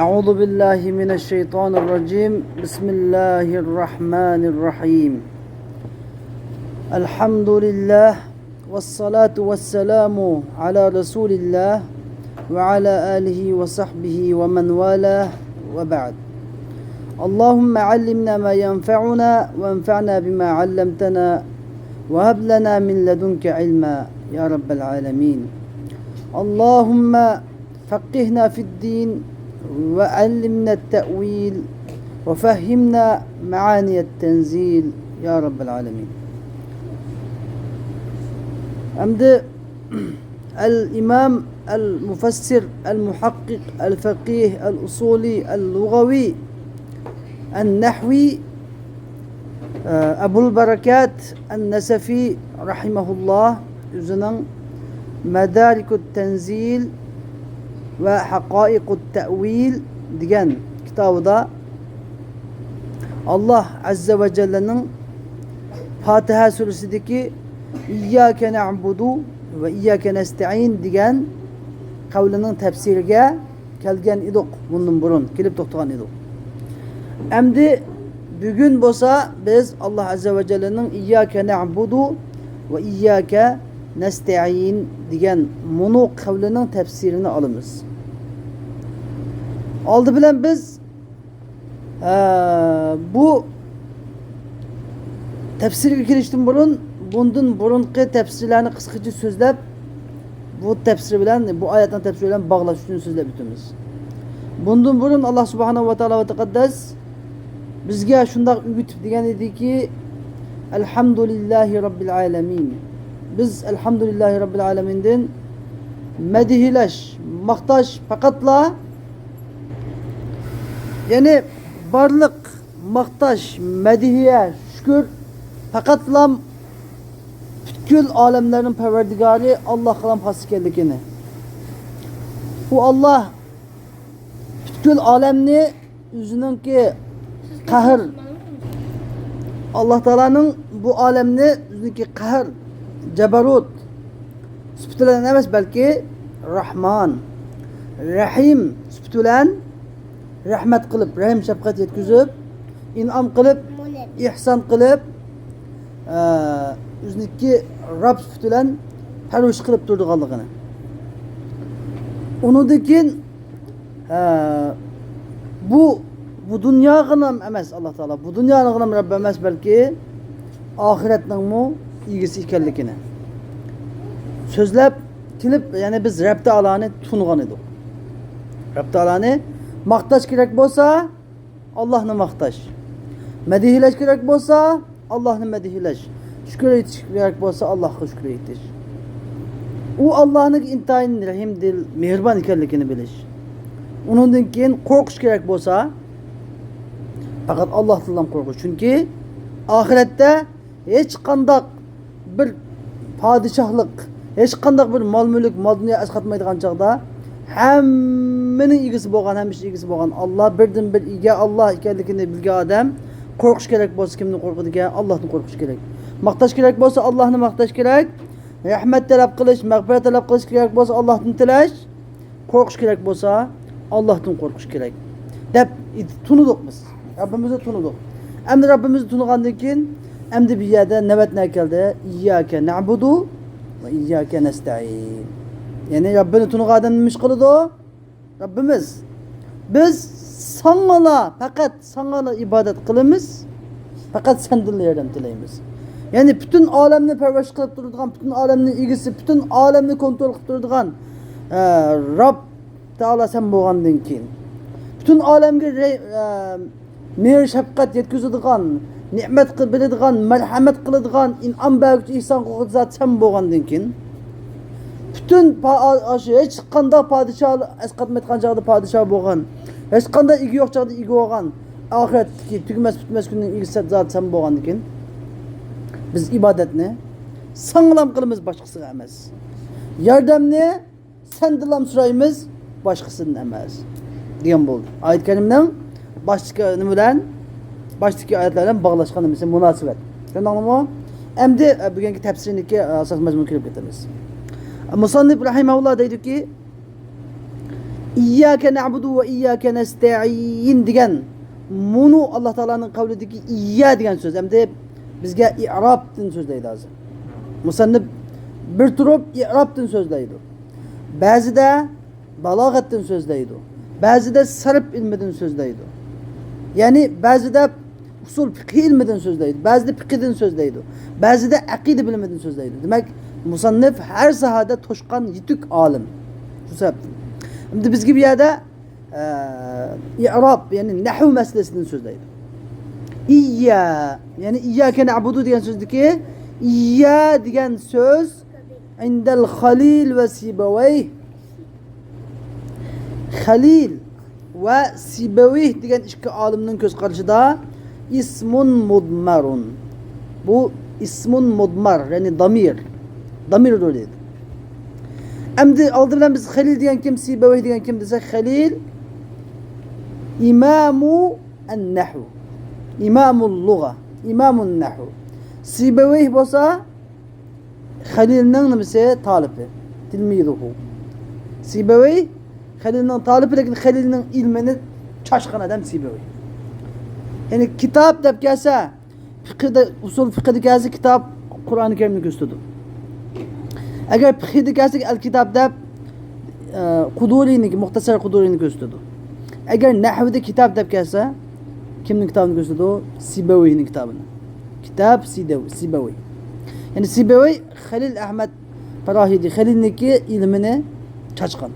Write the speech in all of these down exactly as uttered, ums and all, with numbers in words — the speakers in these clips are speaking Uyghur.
أعوذ بالله من الشيطان الرجيم. بسم الله الرحمن الرحيم. الحمد لله، والصلاة والسلام على رسول الله وعلى آله وصحبه ومن والاه، وبعد. اللهم علمنا ما ينفعنا وانفعنا بما علمتنا وهب لنا من لدنك علما يا رب العالمين. اللهم فقهنا في الدين وعلمنا التأويل وفهمنا معاني التنزيل يا رب العالمين. ئەمدى الإمام المفسر المحقق الفقيه الأصولي اللغوي النحوي ئەبۇل بەرىكات ئەن نەسەفى رەھىمەھۇللاھ ئۆزىنىڭ مەدارىكۇت تەنزىل ۋە ھەقائىقۇت تەئۋىل دېگەن كىتابىدا، ئاللاھ ئەززە ۋە جەللەنىڭ پاتىھە سۈرىسىدىكى ئىيياكە نەئبۇدۇ ۋە ئىيياكە نەستەئىن دېگەن قەۋلىنىڭ تەپسىرىگە كەلگەن ئىدۇق، بۇندىن بۇرۇن كېلىپ توختىغان ئىدۇق. ئەمدى بۈگۈن بولسا بىز ئاللاھ ئەززە ۋە جەللەنىڭ ئىيياكە نەئبۇدۇ ۋە ئىيياكە نەستەئىن دېگەن مۇنۇ قەۋلىنىڭ تەپسىرىنى ئالىمىز. ئالدى بىلەن بىز، ئە، بۇ تەپسىرگە كىرىشتىن بۇرۇن، بۇندىن بۇرۇنقى تەپسىرلەرنى قىسقىچە سۆزلەپ، بۇ تەپسىر بىلەن، بۇ ئايەتنىڭ تەپسىرى بىلەن باغلاش ئۈچۈن سۆزلەپ ئۆتىمىز. بۇندىن بۇرۇن ئاللاھ سۇبھانەھۇ ۋە تائالا ۋە تەقەددەس بىزگە شۇنداق ئۆگىتىپ دېگەن ئىدىكى، ئەلھەمدۇلىللاھى رەببىل ئالەمىن. بىز ئەلھەمدۇلىللاھى رەببىل ئالەمىندىن مەدھىيەلەش، ماختاش پەقەتلا، يەنى بارلىق ماختاش، مەدھىيە، شۈكۈر پەقەتلا پۈتكۈل ئالەملەرنىڭ پەرۋەردىگارى ئاللاھقىلا خاس ئىكەنلىكىنى. ئۇ ئاللاھ پۈتكۈل ئالەمنى ئۆزىنىڭكى قەھر، ئاللاھ تائالانىڭ بۇ ئالەمنى ئۆزىنىڭكى قەھر، جەبەرۇت سۈپىتى بىلەن ئەمەس، بەلكى راھمان، رەھىم سۈپىتى بىلەن رەھمەت قىلىپ، رەھىم شەپقەت يەتكۈزۈپ، ئىنئام قىلىپ، ئېھسان قىلىپ، ئە، ئۆزىنىڭكى رەب سۈپىتى بىلەن پەرۋىش قىلىپ تۇرىدىغانلىقىنى. ئۇنىڭدىن كېيىن، ئە، بۇ، بۇ دۇنياغىلا ئەمەس، ئاللاھ تائالا بۇ دۇنيانىڭغىلا رەب ئەمەس، بەلكى ئاخىرەتنىڭمۇ ئىگىسى ئىكەنلىكىنى سۆزلەپ كېلىپ، يەنى بىز رەب تائالانى تونۇغان ئىدۇق. رەب تائالانى ماختاش كېرەك بولسا، ئاللاھنى ماختاش. مەدھىيەلەش كېرەك بولسا، ئاللاھنى مەدھىيەلەش. شۈكۈر ئېيتىش كېرەك بولسا، ئاللاھقا شۈكۈر ئېيتىش. ئۇ ئاللاھنىڭ ئىنتايىن رەھىم دىل، مېھرىبان ئىكەنلىكىنى بىلىش. ئۇنىڭدىن كېيىن قورقۇش كېرەك بولسا، پەقەت ئاللاھتىنلا قورقۇش. چۈنكى ئاخىرەتتە ھېچقانداق بىر پادىشاھلىق، ھېچقانداق بىر مال-مۈلۈك، مال-دۇنيا ئەسقاتمايدىغان چاغدا، ھەممىنىڭ ئىگىسى بولغان، ھەممە ئىشنىڭ ئىگىسى بولغان ئاللاھ، بىردىن بىر ئىگە ئاللاھ ئىكەنلىكىنى بىلگەن ئادەم قورقۇش كېرەك بولسا، كىمدىن قورقىدىكەن؟ ئاللاھتىن قورقۇش كېرەك. ماختاش كېرەك بولسا، ئاللاھنى ماختاش كېرەك. رەھمەت تەلەپ قىلىش، مەغپىرەت تەلەپ قىلىش كېرەك بولسا، ئاللاھتىن تىلەش. قورقۇش كېرەك بولسا، ئاللاھتىن قورقۇش كېرەك دەپ تونۇدۇق بىز. رەببىمىزنى تونۇدۇق. ئەمدى رەببىمىزنى تونۇغاندىن كېيىن، ئەمدى بۇ يەردە نۆۋەت نەگە كەلدى؟ ئىيياكە نەئبۇدۇ ۋە ئىيياكە نەستەئىن. يەنى رەببىنى تونۇغان ئادەم نېمە ئىش قىلىدۇ؟ رەببىمىز، بىز ساڭىلا، پەقەت ساڭىلا ئىبادەت قىلىمىز، پەقەت سەندىنلا ياردەم تىلەيمىز. يەنى پۈتۈن ئالەمنى پەرۋەرىش قىلىپ تۇرىدىغان، پۈتۈن ئالەمنىڭ ئىگىسى، پۈتۈن ئالەمنى كونترول قىلىپ تۇرىدىغان، ئە، رەب تائالا سەن بولغاندىن كېيىن، پۈتۈن ئالەمگە رەي-، ئە، مېھىر شەپقەت يەتكۈزىدىغان، نېمەت قىل-، بېرىدىغان، مەرھەمەت قىلىدىغان، ئىنئام بەرگۈچى، ئېھسان قىلغۇچى زات سەن بولغاندىن كېيىن، پۈتۈن پا-، ئاشۇ ھېچقانداق پادىشاھ ئەسقاتمايدىغان چاغدا پادىشاھ بولغان، ھېچقانداق ئىگە يوق چاغدا ئىگە بولغان، ئاخىرەتتىكى تۈگىمەس پۈتمەس كۈننىڭ ئىگىسى زات سەن بولغاندىن كېيىن، بىز ئىبادەتنى ساڭىلام قىلىمىز، باشقىسىغا ئەمەس. ياردەمنى سەندىنلا سورايمىز، باشقىسىدىن ئەمەس، دېگەن بولدى. ئايەت كەرىمنىڭ باشتىكى نېمە بىلەن، باشتىكى ئايەتلەر بىلەن باغلاشقان نېمىسى، مۇناسىۋەت. چۈشەندىڭلارمۇ؟ ئەمدى، ئە، بۈگۈنكى تەپسىرنىڭكى، ئە، ئاساسىي مەزمۇنىغا كىرىپ كېتىمىز. مۇسەننىپ رەھىمەھۇللا دەيدۇكى، ئىيياكە نەئبۇدۇ ۋە ئىيياكە نەستەئىن دېگەن مۇنۇ ئاللا تائالانىڭ قەۋلىدىكى ئىييا دېگەن سۆز. ئەمدى بىزگە ئىئرابتىن سۆزلەيدۇ ھازىر. مۇسەننىپ بىر تۇرۇپ ئىئرابتىن سۆزلەيدۇ. بەزىدە بالاغەتتىن سۆزلەيدۇ. بەزىدە سەرپ ئىلمىدىن سۆزلەيدۇ. يەنى بەزىدە ئۇسۇل فىقھى ئىلمىدىن سۆزلەيدۇ، بەزىدە پىقىدىن سۆزلەيدۇ، بەزىدە ئەقىدە بىلىمىدىن سۆزلەيدۇ. دېمەك، مۇسەننىپ ھەر ساھەدە توشقان يېتۈك ئالىم. شۇ سەۋەبتىن. ئەمدى بىزگە بۇ يەردە، ئە، ئىئراب، يەنى نەھۋ مەسىلىسىدىن سۆزلەيدۇ. ئىييا، يەنى ئىيياكە نەئبۇدۇ دېگەن سۆزدىكى ئىييا دېگەن سۆز ئىندەل خەلىل ۋە سىبەۋەيھ. خەلىل ۋە سىبەۋەيھ دېگەن ئىككى ئالىمنىڭ كۆز قارىشىدا ئىسمۇن مۇدمەرۇن. بۇ ئىسمۇن مۇدمەر، يەنى دامىر. دامىردۇر دەيدۇ. ئەمدى ئالدى بىلەن بىز خەلىل دېگەن كىم، سىبەۋەيھ دېگەن كىم دېسەك، خەلىل ئىمامۇ ئەن نەھۋ. ئىمامۇل لۇغە. ئىمامۇن نەھۋ. سىبەۋەيھ بولسا خەلىلنىڭ نېمىسى؟ تالىپى. تىلمىزۇھۇ. سىبەۋەي خەلىلنىڭ تالىپى، لېكىن خەلىلنىڭ ئىلمىنى چاچقان ئادەم سىبەۋەي. يەنى كىتاب دەپ كەلسە، فىقىدا، ئۇسۇل فىقىدا كەلسە كىتاب قۇرئانى كەرىمنى كۆرسىتىدۇ. ئەگەر فىقىدا كەلسە ئەل كىتاب دەپ، ئە، قۇدۇرىنىڭكى، مۇختەسەر قۇدۇرىنى كۆرسىتىدۇ. ئەگەر نەھۋىدە كىتاب دەپ كەلسە، كىمنىڭ كىتابىنى كۆرسىتىدۇ؟ سىبەۋەينىڭ كىتابىنى. كىتاب سىدەۋ-، سىبەۋەي. يەنى سىبەۋەي خەلىل ئەھمەد پاراھىدى، خەلىلنىڭكى ئىلمىنى چاچقان.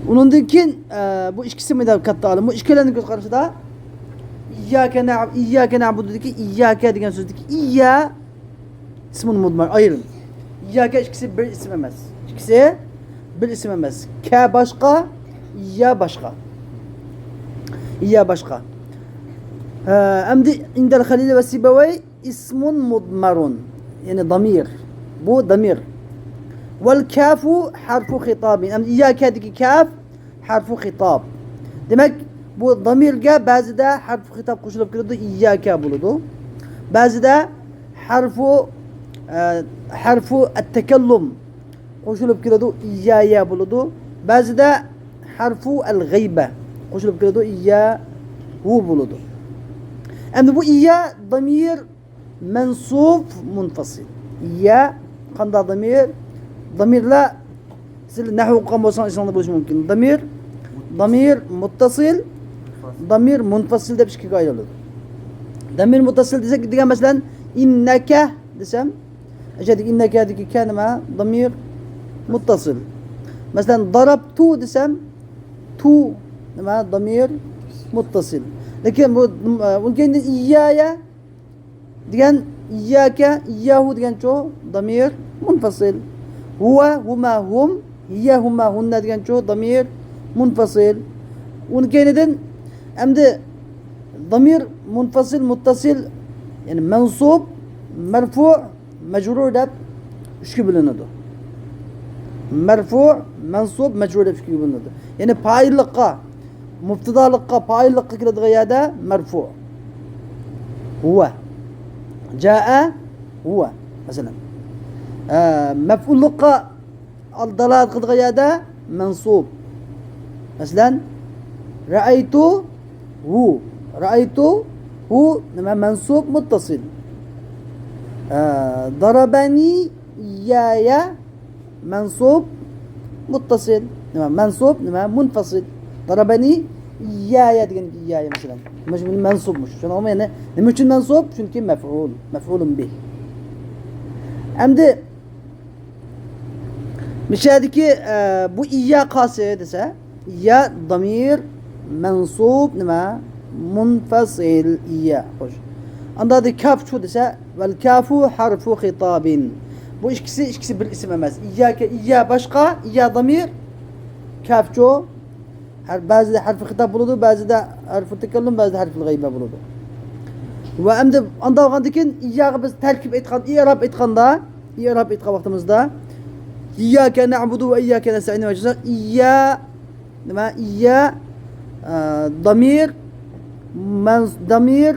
ئۇنىڭدىن كېيىن، ئە، بۇ ئىككىسى مۇنداق كاتتا ئالىم. بۇ ئىككىلەننىڭ كۆز قارىشىدا ئىيياكە نەئ-، ئىيياكە نەئبۇدۇدىكى ئىيياكە دېگەن سۆزدىكى ئىييا ئىسمۇن مۇدمەر، ئايرىم. ئىيياكە ئىككىسى بىر ئىسىم ئەمەس. ئىككىسى بىر ئىسىم ئەمەس. كە باشقا، ئىييا باشقا. ئىييا باشقا. ھە، ئەمدى ئىندەل خەلىل ۋە سىبەۋەي ئىسمۇن مۇدمەرۇن. يەنى دامىر. بۇ دامىر. ۋەل كافۇ ھەرفۇ خىتابىن. ئەمدى ئىيياكەدىكى كاف ھەرفۇ خىتاب. دېمەك، بۇ دامىرگە بەزىدە ھەرفۇ خىتاب قوشۇلۇپ كېلىدۇ، ئىيياكە بولىدۇ. بەزىدە ھەرفۇ، ئە، ھەرفۇ ئەتتەكەللۇم قوشۇلۇپ كېلىدۇ، ئىييايە بولىدۇ. بەزىدە ھەرفۇ ئەل غەيبە قوشۇلۇپ كېلىدۇ، ئىيياھۇ بولىدۇ. ئەمدى بۇ ئىييا دامىر مەنسۇب مۇنفاسىل. ئىييا قانداق دامىر؟ دامىرلار، سىز نەھۋ ئوقۇغان بولسىڭىز ئېسىڭىزدە بولۇشى مۇمكىن. دامىر، دامىر مۇتتاسىل، دامىر مۇنفاسىل دەپ ئىككىگە ئايرىلىدۇ. دامىر مۇتتاسىل دېسەك، دېگەن مەسىلەن، ئىننەكە دېسەم، ئەشەدىكى ئىننەكەدىكى كە نېمە؟ دامىر مۇتتاسىل. مەسىلەن، دارابتۇ دېسەم، تۇ نېمە؟ دامىر مۇتتاسىل. لېكىن بۇ، ئۇنىڭ كەينىدىن ئىييايە دېگەن، ئىيياكە، ئىيياھۇ دېگەنچۇ؟ دامىر مۇنفاسىل. ھۇۋە، ھۇما، ھۇم، ھىيە، ھۇما، ھۇننە دېگەنچۇ؟ دامىر مۇنفاسىل. ئۇنىڭ كەينىدىن ئەمدى دامىر مۇنفاسىل، مۇتتاسىل، يەنى مەنسۇب، مەرفۇ، مەجرۇر دەپ ئۈچكە بۆلۈنىدۇ. مەرفۇ، مەنسۇب، مەجرۇر دەپ ئۈچكە بۆلۈنىدۇ. يەنى پائىللىققا، مۇبتىدالىققا، پائىللىققا كېلىدىغان يەردە مەرفۇ. ھۇۋە. جائە ھۇۋە. مەسىلەن. ئە، مەپئۇللۇققا دالالەت قىلىدىغان يەردە مەنسۇب. مەسىلەن، رەئەيتۇ ھۇ. رەئەيتۇ ھۇ نېمە؟ مەنسۇب مۇتتاسىل. ئە، دارابەنى ئىييايە مەنسۇب مۇتتاسىل. نېمە؟ مەنسۇب، نېمە؟ مۇنفاسىل. دارابەنى ئىييايە دېگەن ئىييايە مەسىلەن. نېمە ئۈچۈن مەنسۇبمۇ شۇ؟ شۇنىڭغىمۇ يەنە نېمە ئۈچۈن مەنسۇب؟ چۈنكى مەفئۇل، مەفئۇلۇن بىھ. ئەمدى مۇشۇ يەردىكى، ئە، بۇ ئىييا قايسى دېسە، ئىييا دامىر مەنسۇب نېمە؟ مۇنفاسىل ئىييا. خوش. ئانداقتا كاف چۇ دېسە، ۋەل كافۇ ھەرفۇ خىتابىن. بۇ ئىككىسى، ئىككىسى بىر ئىسىم ئەمەس. ئىيياكە، ئىييا باشقا، ئىييا دامىر، كاف چۇ. ھەر، بەزىدە ھەرفى خىتاب بولىدۇ، بەزىدە ھەرفى تەكەللۇم، بەزىدە ھەرفى غەيبە بولىدۇ. ۋە ئەمدى ئانداق بولغاندىن كېيىن ئىيياغا بىز تەركىب ئېيتقان، ئىئراب ئېيتقاندا، ئىئراب ئېيتقان ۋاقتىمىزدا، ئىيياكە نەئبۇدۇ ۋە ئىيياكە نەستەئىن دېمەكچى بولساق، ئىييا، نېمە؟ ئىييا، ئە، دامىر، مەنس-، دامىر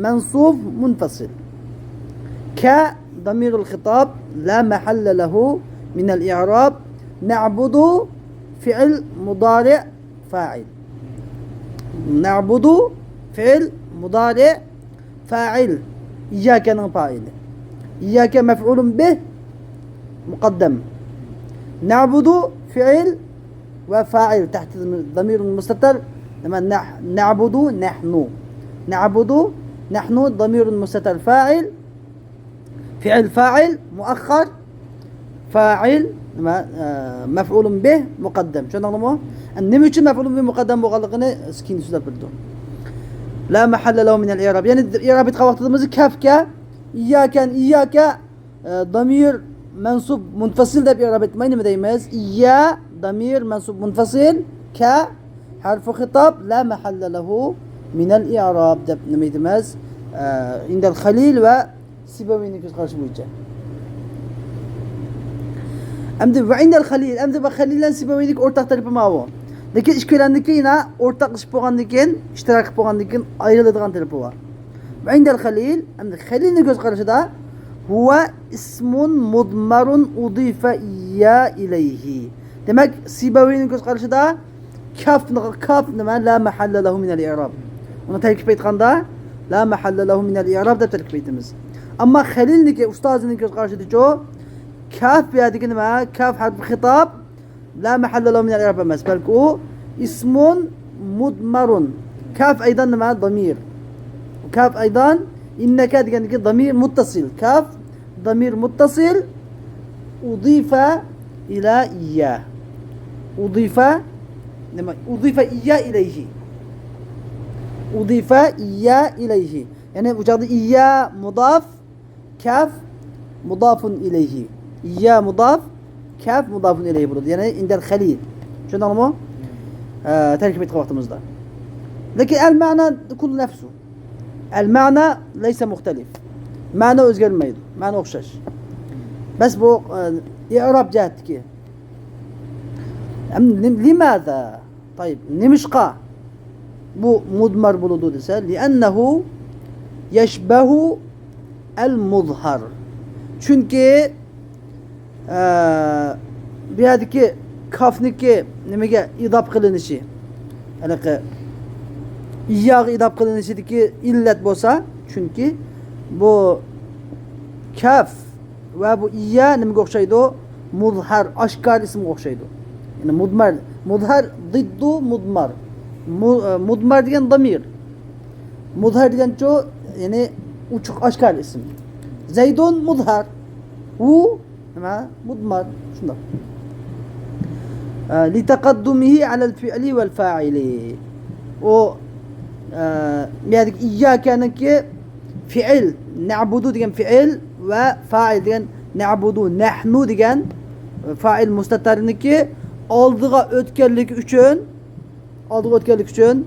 مەنسۇب مۇنفاسىل. كە دامىرۇل خىتاب لا مەھەللە لەھۇ مىنەل ئىئراب. نەئبۇدۇ فىئىل مۇدارىئ فائىل. نەئبۇدۇ فېئىل مۇدارىئ فائىل. ئىيياكەنىڭ فائىلى. ئىيياكە مەفئۇلۇن بىھ مۇقەددەم. نەئبۇدۇ فېئىل ۋە فائىل تەھتىدە ضمير مستتر. نېمە؟ نەھ-، نەئبۇدۇ نەھنۇ. نەئبۇدۇ نەھنۇ ضمير مستتر فائىل. فېئىل فائىل مۇئەخخەر. فائىل نېمە؟ ئە، مەفئۇلۇن بىھ مۇقەددەم. چۈشەندىڭلارمۇ؟ ئە، نېمە ئۈچۈن مەفئۇلۇن بىھ مۇقەددەم بولغانلىقىنى كېيىن سۆزلەپ بېرىدۇ. لا مەھەللە لەھۇ مىنەل ئىئراب. يەنى ئىئراب ئېيتقان ۋاقتىدا بىز كەفكە، ئىيياكەن، ئىيياكە، ئە، ضمير مەنسۇب مۇنفەسىل دەپ ئىئراب ئېيتماي نېمە دەيمىز؟ ئىييا ضمير مەنسۇب مۇنفەسىل، كە ھەرفۇ خىتاب، لا مەھەللە لەھۇ مىنەل ئىئراب دەپ نېمە ئېيتىمىز؟ ئە، ئىندەل خەلىل ۋە سىبەۋىينىڭ كۆز قارىشى بويىچە. ئەمدى ۋە ئىندەل خەلىل، ئەمدى بۇ خەلىل بىلەن سىبەۋىينىڭ ئورتاق تەرىپى ماۋۇ. لېكىن ئىككىلەننىڭكى يەنە ئورتاقلىشىپ بولغاندىن كېيىن، ئىشتىراك قىلىپ بولغاندىن كېيىن ئايرىلىدىغان تەرىپى بار. ۋە ئىندەل خەلىل، ئەمدى خەلىلنىڭ كۆز قارىشىدا، ھۇۋە ئىسمۇن مۇدمەرۇن ئۇدىفە ئىييا ئىلەيھى. دېمەك، سىبەۋىينىڭ كۆز قارىشىدا كاف، كاف نېمە؟ لا مەھەللە لەھۇ مىنەل ئىئراب. ئۇنى تەركىب ئېيتقاندا، لا مەھەللە لەھۇ مىنەل ئىئراب دەپ تەركىب ئېيتىمىز. ئەمما خەلىلنىڭكى، ئۇستازىنىڭ كۆز قارىشىدىچۇ، كاف بۇ يەردىكى نېمە؟ كاف ھەرپى خىتاب، لا مەھەللە لەھۇ مىنەل ئىئراب ئەمەس، بەلكى ئۇ ئىسمۇن مۇدمەرۇن. كاف ئەيدان نېمە؟ ضمير. كاف ئەيدان، ئىننەكە دېگەندىكى ضمير مۇتتەسىل. كاف ضمير متصل أضيف إلى إياه. أضيف، نېمە؟ أضيف إياه إليه. أضيف إياه إليه. يەنى بۇ چاغدا ئىييا مۇداف، كاف مۇدافۇن ئىلەيھى. ئىييا مۇداف، كاف مۇدافۇن ئىلەيھى بولىدۇ. يەنى ئىندەل خەلىل. چۈشەندىڭلارمۇ؟ ئە، تەركىب ئېيتقان ۋاقتىمىزدا. لېكىن ئەل مەنا كۇللۇ نەفسۇ. ئەل مەنا لەيسە مۇختەلىف. مەنا ئۆزگەرمەيدۇ. مەنا ئوخشاش. بەس بۇ، ئە، ئىئراب جەھەتتىكى. ئەم، لىم-، لىماذا؟ تايىب، نېمىشقا بۇ مۇدمەر بولىدۇ دېسە، لىئەننەھۇ يەشبەھۇ ئەل مۇزھار. چۈنكى ئە، بۇ يەردىكى كافنىكى نېمىگە ئىزاپ قىلىنىشى، ھېلىقى ئىيياغا ئىزاپ قىلىنىشىدىكى ئىللەت بولسا، چۈنكى بۇ كاف ۋە بۇ ئىييا نېمىگە ئوخشايدۇ؟ مۇزھار، ئاشكارا ئىسىمغا ئوخشايدۇ. يەنى مۇدمەر، مۇزھار زىددۇ مۇدمەر. مۇ-، ئە، مۇدمەر دېگەن زامىر. مۇزھار دېگەنچۇ، يەنى ئوچۇق ئاشكارا ئىسىم. زەيدۇن مۇزھار. ھۇ نېمە؟ مۇدمەر. شۇنداق. ئە، لىتەقەددۇمىھى ئەلەل فىئلى ۋەل فائىلى. ئۇ، ئە، بۇ يەردىكى ئىيياكەنىڭكى فىئىل، نەئبۇدۇ دېگەن فىئىل ۋە فائىل دېگەن نەئبۇدۇ، نەھنۇ دېگەن فائىل مۇستەتەرنىڭكى ئالدىغا ئۆتكەنلىكى ئۈچۈن، ئالدىغا ئۆتكەنلىكى ئۈچۈن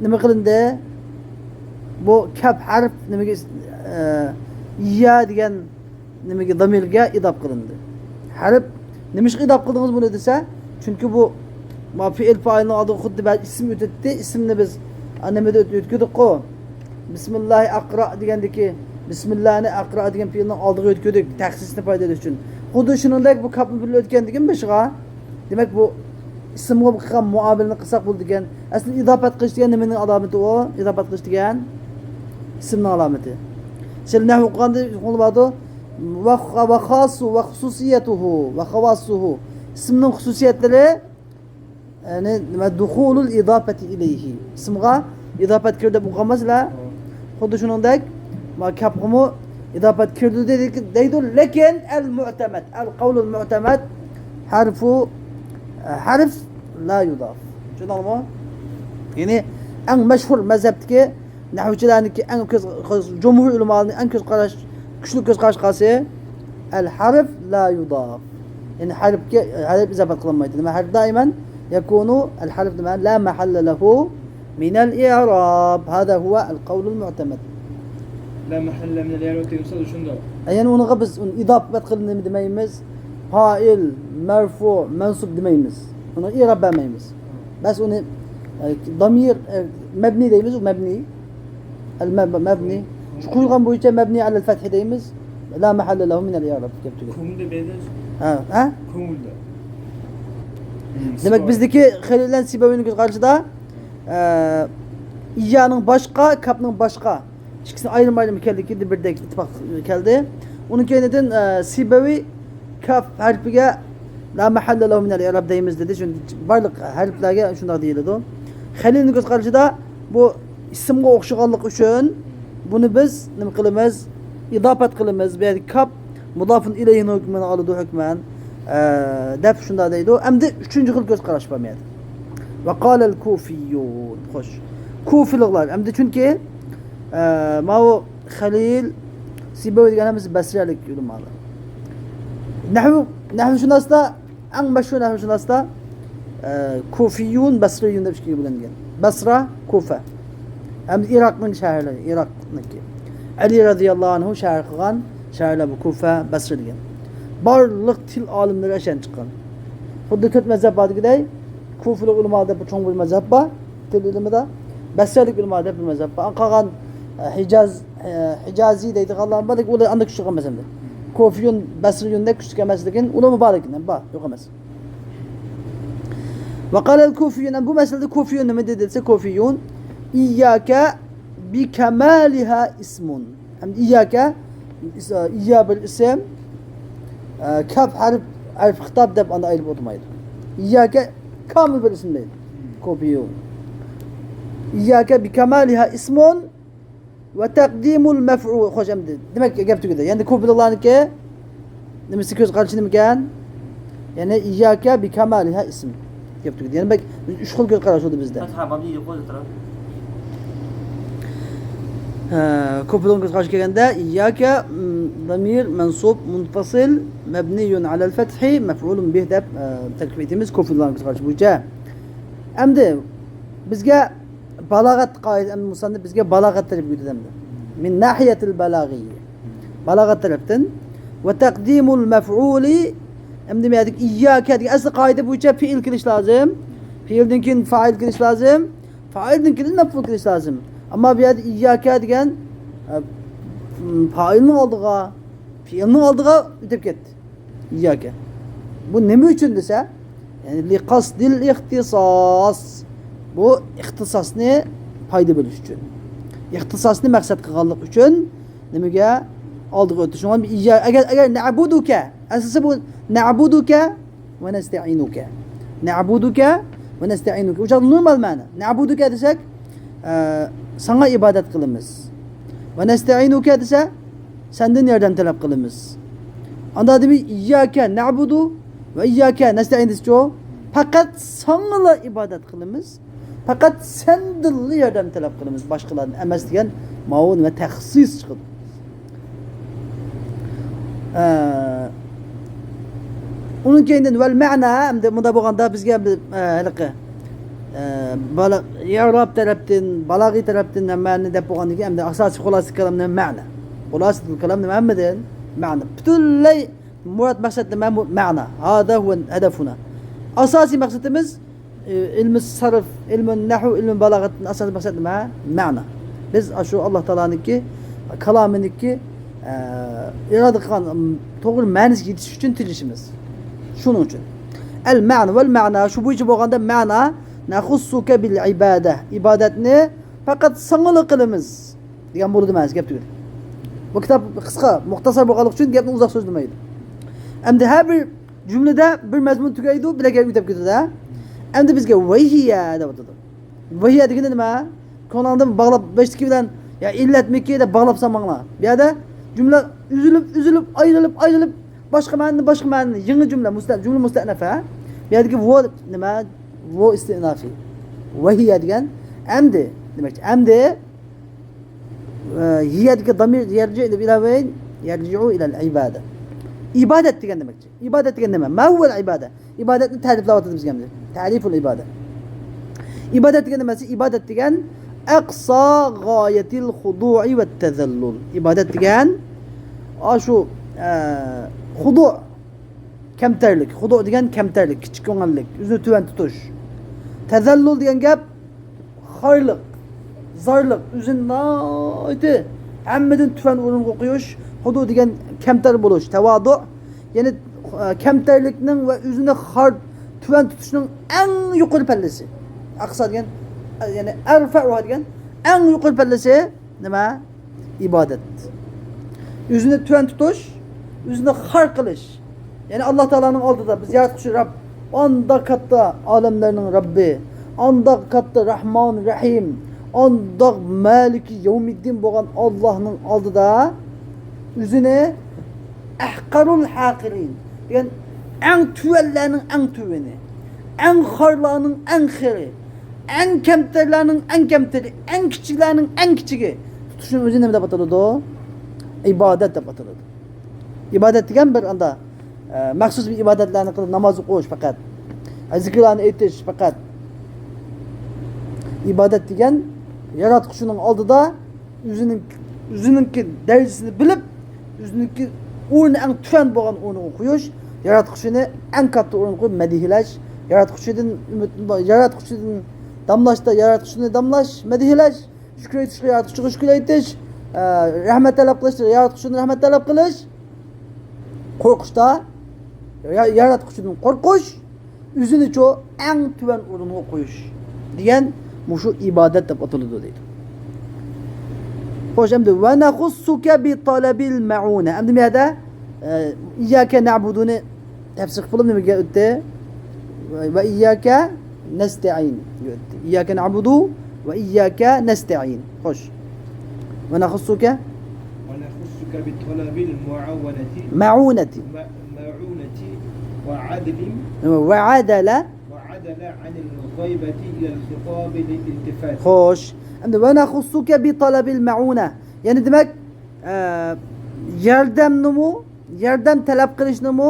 نېمە قىلىندى؟ بۇ كاپ ھەرپ نېمىگە، ئە، ئىييا دېگەن نېمىگە، زامىرگە ئىزاپ قىلىندى. ھەرپ، نېمىشقا ئىزاپ قىلدىڭىز بۇنى دېسە، چۈنكى بۇ، ما، فېئىل پائىلنىڭ ئالدىغا خۇددى بەزى ئىسىم ئۆتەتتى، ئىسىمنى بىز، ئا، نېمىدە ئۆت-، ئۆتكۈزدۇققۇ؟ بىسمىللاھى ئەقرا دېگەندىكى، بىسمىللاھنى ئەقرا دېگەن پېئىلنىڭ ئالدىغا ئۆتكۈزدۇق، تەخسىسنى پايدىلىنىش ئۈچۈن. خۇددى شۇنىڭدەك بۇ كاپنى بىللە ئۆتكەندىكىن بېشىغا، دېمەك، بۇ ئىسىمغا قىلغان مۇئامىلىنى قىلساق بولىدىكەن. ئەسلى ئىزاپەت قىلىش دېگەن نېمىنىڭ ئالامىتى ئۇ؟ ئىزاپەت قىلىش دېگەن ئىسىمنىڭ ئالامىتى. سىلى نەھۋ ئوقۇغاندا ئۇقۇڭلار بارىدۇ. ۋە، ۋە خاسۇ، ۋە خۇسۇسىيەتۇھۇ، ۋە خاۋاسۇھۇ. ئىسىمنىڭ خۇسۇسىيەتلىرى، يەنى نېمە؟ دۇخۇلۇل ئىزاپەتى ئىلەيھى. ئىسىمغا ئىزاپەت كىردى دەپ ئوقۇغانما سىلەر؟ خۇددى شۇنىڭدەك، ما كاپقىمۇ ئىزاپەت كىردى دەيدۇ، لېكىن ئەل مۇئتەمەد، ئەل قەۋلۇل مۇئتەمەد، ھەرفۇ، ھەرف لا يۇداف. چۈشەندىڭلارمۇ؟ يەنى ئەڭ مەشھۇر مەزھەپتىكى نەھۋچىلەرنىڭكى ئەڭ كۆز، كۆز، جۇمھۇر ئۆلىمالارنىڭ ئەڭ كۆز قاراش، كۈچلۈك كۆز قاراش قارىسى، ئەل ھەرف لا يۇداف. يەنى ھەرپكە، ھەرپ ئىزاپەت قىلىنمايدۇ. نېمە؟ ھەرپ دائىمەن يەكۇنۇ ئەل ھەرف نېمە؟ لا مەھەللە لەھۇ مىنەل ئىئراب. ھازا ھۇۋە ئەل قەۋلۇل مۇئتەمەد. لا مەھەللە مىنەل ئىئراب دېگەن سۆز شۇنداق. ئە، يەنى ئۇنىڭغا بىز ئۇنى ئىزاپەت قىلىندىمۇ دېمەيمىز، پائىل، مەرفۇ، مەنسۇب دېمەيمىز. ئۇنىڭغا ئىئراب بەرمەيمىز. بەس ئۇنى، ئە، دامىر، ئە، مەبنى دەيمىز، ئۇ مەبنى. ئەل مەب-، مەبنى. شۇ قويغان بويىچە مەبنى ئەلەل فەتھى دەيمىز. لا مەھەللە لەھۇ مىنەل ئىئراب دەپ تۈگەپ. كۆڭۈلدە بەزى. ھە، ھە؟ كۆڭۈلدە. دېمەك، بىزدىكى خەلىل بىلەن سىبەۋىينىڭ كۆز قارىشىدا، ئە، ئىيانىڭ باشقا، كاپنىڭ باشقا، ئىككىسىنىڭ ئايرىم-ئايرىم ئىكەنلىكى بىردەك ئىتتىپاق كەلدى. ئۇنىڭ كەينىدىن، ئە، سىبەۋىي كاف ھەرپىگە لا مەھەللە لەھۇ مىنەل ئىراب دەيمىز دېدى. چۈنكى بارلىق ھەرپلەرگە شۇنداق دېيىلىدۇ. خەلىلنىڭ كۆز قارىشىدا بۇ ئىسىمغا ئوخشىغانلىقى ئۈچۈن بۇنى بىز نېمە قىلىمىز؟ ئىزاپەت قىلىمىز. بۇ يەردىكى كاپ مۇزافۇن ئىلەيھىنىڭ ھۆكمىنى ئالىدۇ ھۆكمەن، ئە، دەپ شۇنداق دەيدۇ. ئەمدى ئۈچىنچى خىل كۆز قاراش بار مەيەدە. ۋە قالەل كۇفىييۇن. خوش. كۇفىلىقلار. ئەمدى چۈنكى، ئە، ماۋۇ خەلىل، سىبەۋىي دېگەن ھەممىسى بەسرەلىك ئۆلىمالار. نەھۋ، نەھۋشۇناستا، ئەڭ مەشھۇر نەھۋشۇناستا، ئە، كۇفىييۇن، بەسرىييۇن دەپ ئىككىگە بۆلۈنگەن. بەسرا، كۇفە. ھەم ئىراقنىڭ شەھەرلىرى، ئىراقنىڭكى. ئەلى رەزىياللاھۇ ئەنھۇ شەھەر قىلغان شەھەرلەر بۇ، كۇفە، بەسرە دېگەن. بارلىق تىل ئالىملىرى ئەشەدىن چىققان. خۇددى تۆت مەزھەپ بار دېگۈدەك، كۇفىلىق ئۆلىما دەپ بىر چوڭ بىر مەزھەپ بار، تىل ئىلمىدا. بەسرەلىك ئۆلىما دەپ بىر مەزھەپ بار. قالغان، ئە، ھىجاز، ئە، ھىجازىي دەيدىغانلار بار، لېكىن ئۇلار ئاندا كۈچلۈك ئەمەس ئەمدى. كۇفىيۇن، بەسرىيۇندەك كۈچلۈك ئەمەس، لېكىن ئۇلارمۇ بار، لېكىن بار، يوق ئەمەس. ۋە قالەل كۇفىيۇن، بۇ مەسىلىدە كۇفىيۇن نېمە دېدى دېسە، كۇفىيۇن، ئىيياكە بىكەمالىھا ئىسمۇن. ئەمدى ئىيياكە، ئىييا بىر ئىسىم، ئە، كاپ ھەرپ، ھەرپ خىتاب دەپ ئانداق ئايرىپ ئوتۇرمايدۇ. ئىيياكە كامىل بىر ئىسىم دەيدۇ. كۇفىيۇن. ئىيياكە بىكەمالىھا ئىسمۇن ۋە تەقدىمۇل مەفئۇل. خوش، ئەمدى دېمەك گەپ تۈگىدى. يەنى كۇفىلىقلارنىڭكى نېمىسى، كۆز قارىشى نېمىكەن؟ يەنى ئىيياكە بىكەمالىھا ئىسم. گەپ تۈگىدى. يەنى بەك ئۈچ خىل كۆز قاراش بولدى بىزدە. ھە، بابنى يوق قويدى تۇرۇپ. ھە، كۇفىلىقنىڭ كۆز قارىشىغا كەلگەندە، ئىيياكە، م، زامىر مەنسۇب مۇنفاسىل مەبنىيۇن ئەلەل فەتھى مەفئۇلۇن بىھ دەپ، ئە، تەركىب ئېتىمىز كۇفىلىقنىڭ كۆز قارىشى بويىچە. ئەمدى بىزگە بالاغەت قائىدە، ئەمدى مۇسەننىپ بىزگە بالاغەت تەرەپكە يۆتىدەمدى. مىن ناھىيەتىل بالاغىي. بالاغەت تەرەپتىن. ۋە تەقدىمۇل مەفئۇلى. ئەمدى مەدىك ئىيياكە دېگەن ئەسلى قائىدە بويىچە پېئىل كېلىش لازىم. پېئىلدىن كېيىن فائىل كېلىش لازىم. فائىلدىن كېيىن مەفئۇل كېلىش لازىم. ئەمما بۇ يەردە ئىيياكە دېگەن، ئە، فائىلنىڭ ئالدىغا، پېئىلنىڭ ئالدىغا ئۆتۈپ كەتتى. ئىيياكە. بۇ نېمە ئۈچۈن دېسە، يەنى لىقەسدىل ئىختىساس. بۇ ئىختىساسنى پايدا بۆلۈش ئۈچۈن. ئىختىساسنى مەقسەت قىلغانلىق ئۈچۈن نېمىگە ئالدىغا ئۆتتى. شۇڭا ئىييا-، ئەگەر، ئەگەر نەبۇدۇكە، ئەسلىسى بۇ نەبۇدۇكە ۋە نەستەئىنۇكە. نەبۇدۇكە ۋە نەستەئىنۇكە. ئۇ چاغدا نورمال مەنە. نەبۇدۇكە دېسەك، ئە، ساڭا ئىبادەت قىلىمىز. ۋە نەستەئىنۇكە دېسە، سەندىن ياردەم تەلەپ قىلىمىز. ئاندا دېمەك، ئىيياكە نەبۇدۇ ۋە ئىيياكە نەستەئىن دېسىچۇ؟ پەقەت ساڭىلا ئىبادەت قىلىمىز. پەقەت سەندىنلا ياردەم تەلەپ قىلىمىز، باشقىلاردىن ئەمەس دېگەن ماۋۇ نېمە تەخسىس چىقىدۇ. ئە، ئۇنىڭ كەينىدىن ۋەل مەنا، ئەمدى مۇندا بولغاندا بىزگە ئەمدى، ئە، ھېلىقى، ئە، بالا-، ئىئراب تەرەپتىن، بالاغىي تەرەپتىن ھەممىنى دەپ بولغاندىن كېيىن ئەمدى ئاساسىي خۇلاسە كالام نېمە؟ مەنا. خۇلاسە كالام نېمە؟ ھەممىدىن مەنا. پۈتۈنلەي مۇراد مەقسەت نېمە؟ بۇ مەنا. ھازا ھۇۋە ھەدەفۇنا. ئاساسىي مەقسىتىمىز ئىلمى سەرف، ئىلمى نەھۋ، ئىلمى بالاغەتتىن ئاساسىي مەقسەت نېمە؟ مەنا. بىز ئاشۇ ئاللا تائالانىڭكى كالامىنىڭكى، ئە، ئىرادە قىلغان، ئىم، توغرا مەنىسىگە يېتىش ئۈچۈن تىرىشىمىز. شۇنىڭ ئۈچۈن. ئەل مەنا ۋەل مەنا، شۇ بويىچە بولغاندا مەنا، نەخۇسسۇكە بىل ئىبادە، ئىبادەتنى پەقەت ساڭىلا قىلىمىز دېگەن بولىدۇ مەنىسى، گەپ تۈگىدى. بۇ كىتاب قىسقا، مۇختەسەر بولغانلىقى ئۈچۈن گەپنى ئۇزاق سۆزلىمەيدۇ. ئەمدى ھەر بىر جۈملىدە بىر مەزمۇن تۈگەيدۇ، بىرەر گەپ ئۆتۈپ كېتىدۇ. ئەمدى بىزگە ۋەھىيە دەپ ئاتىدۇ. ۋەھىيە دېگىنى نېمە؟ كۆڭلۈڭدىن باغلاپ، بەشتىكى بىلەن يا ئىللەتمىكى دەپ باغلاپ سالماڭلار. بۇ يەردە جۈملە ئۈزۈلۈپ، ئۈزۈلۈپ، ئايرىلىپ، ئايرىلىپ، باشقا مەنىدىن باشقا مەنىدىن يېڭى جۈملە، مۇستە-، جۈملە مۇستەئنەفە. بۇ يەردىكى ۋو نېمە؟ ۋو ئىستىئنافى. ۋەھىيە دېگەن ئەمدى دېمەكچى. ئەمدى، ئە، ھىيەدىكى دامىر يەرجىئۇ ئىلە ۋەين، يەرجىئۇ ئىلەل ئىبادە. ئىبادەت دېگەن دېمەكچى. ئىبادەت دېگەن نېمە؟ ما ھۇۋەل ئىبادە؟ ئىبادەتنى تەرىپلەۋاتىدۇ بىزگە ئەمدى. تەرىپۇل ئىبادە. ئىبادەت دېگەن نېمە؟ ئىبادەت دېگەن ئەقسا غايەتىل خۇدۇئى ۋە تەزەللۇل. ئىبادەت دېگەن ئاشۇ، ئە، خۇدۇ، كەمتەرلىك. خۇدۇ دېگەن كەمتەرلىك، كىچىك كۆڭۈللۈك، ئۆزىنى تۆۋەن تۇتۇش. تەزەللۇل دېگەن گەپ خارلىق، زارلىق، ئۆزىنى ناھايىتى ھەممىدىن تۆۋەن ئورۇنغا قويۇش. خۇدۇ دېگەن كەمتەر بولۇش، تەۋادۇ. يەنى، ئە، كەمتەرلىكنىڭ ۋە ئۆزىنى خار، تۆۋەن تۇتۇشنىڭ ئەڭ يۇقىرى پەللىسى. ئەقسا دېگەن، يەنى ئەرفەئۇھا دېگەن ئەڭ يۇقىرى پەللىسى نېمە؟ ئىبادەت. ئۆزىنى تۆۋەن تۇتۇش، ئۆزىنى خار قىلىش. يەنى ئاللا تائالانىڭ ئالدىدا بىز ياراتقۇچى رەب، ئانداق كاتتا ئالەملەرنىڭ رەببى، ئانداق كاتتا رەھمان رەھىم، ئانداق مالىكى يەۋمىددىن بولغان ئاللانىڭ ئالدىدا ئۆزىنى ئەھقەرۇل ھەقىرىن دېگەن ئەڭ تۆۋەنلەرنىڭ ئەڭ تۆۋىنى، ئەڭ خارلارنىڭ ئەڭ خېرى، ئەڭ كەمتەرلەرنىڭ ئەڭ كەمتىرى، ئەڭ كىچىكلەرنىڭ ئەڭ كىچىكى تۇتۇشنىڭ ئۆزى نېمە دەپ ئاتىلىدۇ؟ ئىبادەت دەپ ئاتىلىدۇ. ئىبادەت دېگەن بىر ئاندا، ئە، مەخسۇس بىر ئىبادەتلەرنى قىلىپ، ناماز ئوقۇش پەقەت، ئە، زىكىرلارنى ئېيتىش پەقەت. ئىبادەت دېگەن ياراتقۇچىنىڭ ئالدىدا ئۆزىنىڭ، ئۆزىنىڭكى دەرىجىسىنى بىلىپ، ئۆزىنىڭكى ئورنى ئەڭ تۆۋەن بولغان ئورنىغا قويۇش، ياراتقۇچىنى ئەڭ كاتتا ئورۇنغا قويۇپ مەدھىيەلەش، ياراتقۇچىدىن ئۈمىد، ياراتقۇچىدىن داملاشتا ياراتقۇچىنى داملاش، مەدھىيەلەش، شۈكۈر ئېيتىشقا ياراتقۇچىغا شۈكۈر ئېيتىش، ئە، رەھمەت تەلەپ قىلىشتا ياراتقۇچىدىن رەھمەت تەلەپ قىلىش، قورقۇشتا يا-، ياراتقۇچىدىن قورقۇش، ئۆزىنىچۇ ئەڭ تۆۋەن ئورۇنغا قويۇش دېگەن مۇشۇ ئىبادەت دەپ ئاتىلىدۇ دەيدۇ. خوش، ئەمدى ۋە نەخۇسسۇكە بى تەلەبىل مەئۇنە. ئەمدى بۇ يەردە، ئە، ئىيياكە نەئبۇدۇنى تەپسىر قىلىپ نېمىگە ئۆتتى؟ ۋە، ۋە ئىيياكە نەستەئىن. ئىيياكە نەئبۇدۇ ۋە ئىيياكە نەستەئىن. خوش. ۋە نەخۇسسۇكە؟ ونخصك بطلب المعاونة. مەئۇنەتى. مە-، مەئۇنەتى وعدل. ۋە ئەدەلە. وعدل عن الغيبة إلى الخطاب للالتفات. خوش. ئەمدى ۋە نەخۇسسۇكە بى تەلەبىل مەئۇنە. يەنى دېمەك، ئە، ياردەمنىمۇ، ياردەم تەلەپ قىلىشنىمۇ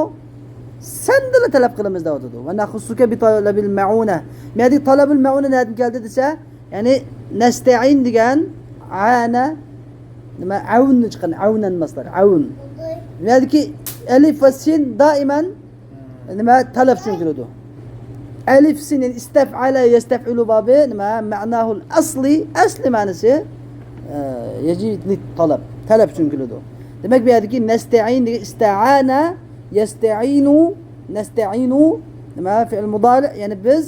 سەندىنلا تەلەپ قىلىمىز دەۋاتىدۇ. ۋە نەخۇسسۇكە بى تەلەبىل مەئۇنە. مەدى تەلەبىل مەئۇنە نەدىن كەلدى دېسە، يەنى نەستەئىن دېگەن ئانە، نېمە، ئەۋننى چىققان، ئەۋنەن مەسدەر، ئەۋن. نېمەدىكى ئەلىف ۋە سىن دائىمەن نېمە، تەلەپ ئۈچۈن كېلىدۇ. ئەلىف سىن، يەنى ئىستەفئەلە يەستەفئىلۇ بابى، نېمە، مەناھۇل ئەسلى، ئەسلى مەنىسى، ئە، يەجىب لىتتەلەب، تەلەپ ئۈچۈن كېلىدۇ. دېمەك، بۇ يەردىكى نەستەئىن دېگەن ئىستەئانە يەستەئىنۇ، نەستەئىنۇ، نېمە، فېئىل مۇدارىئ، يەنى بىز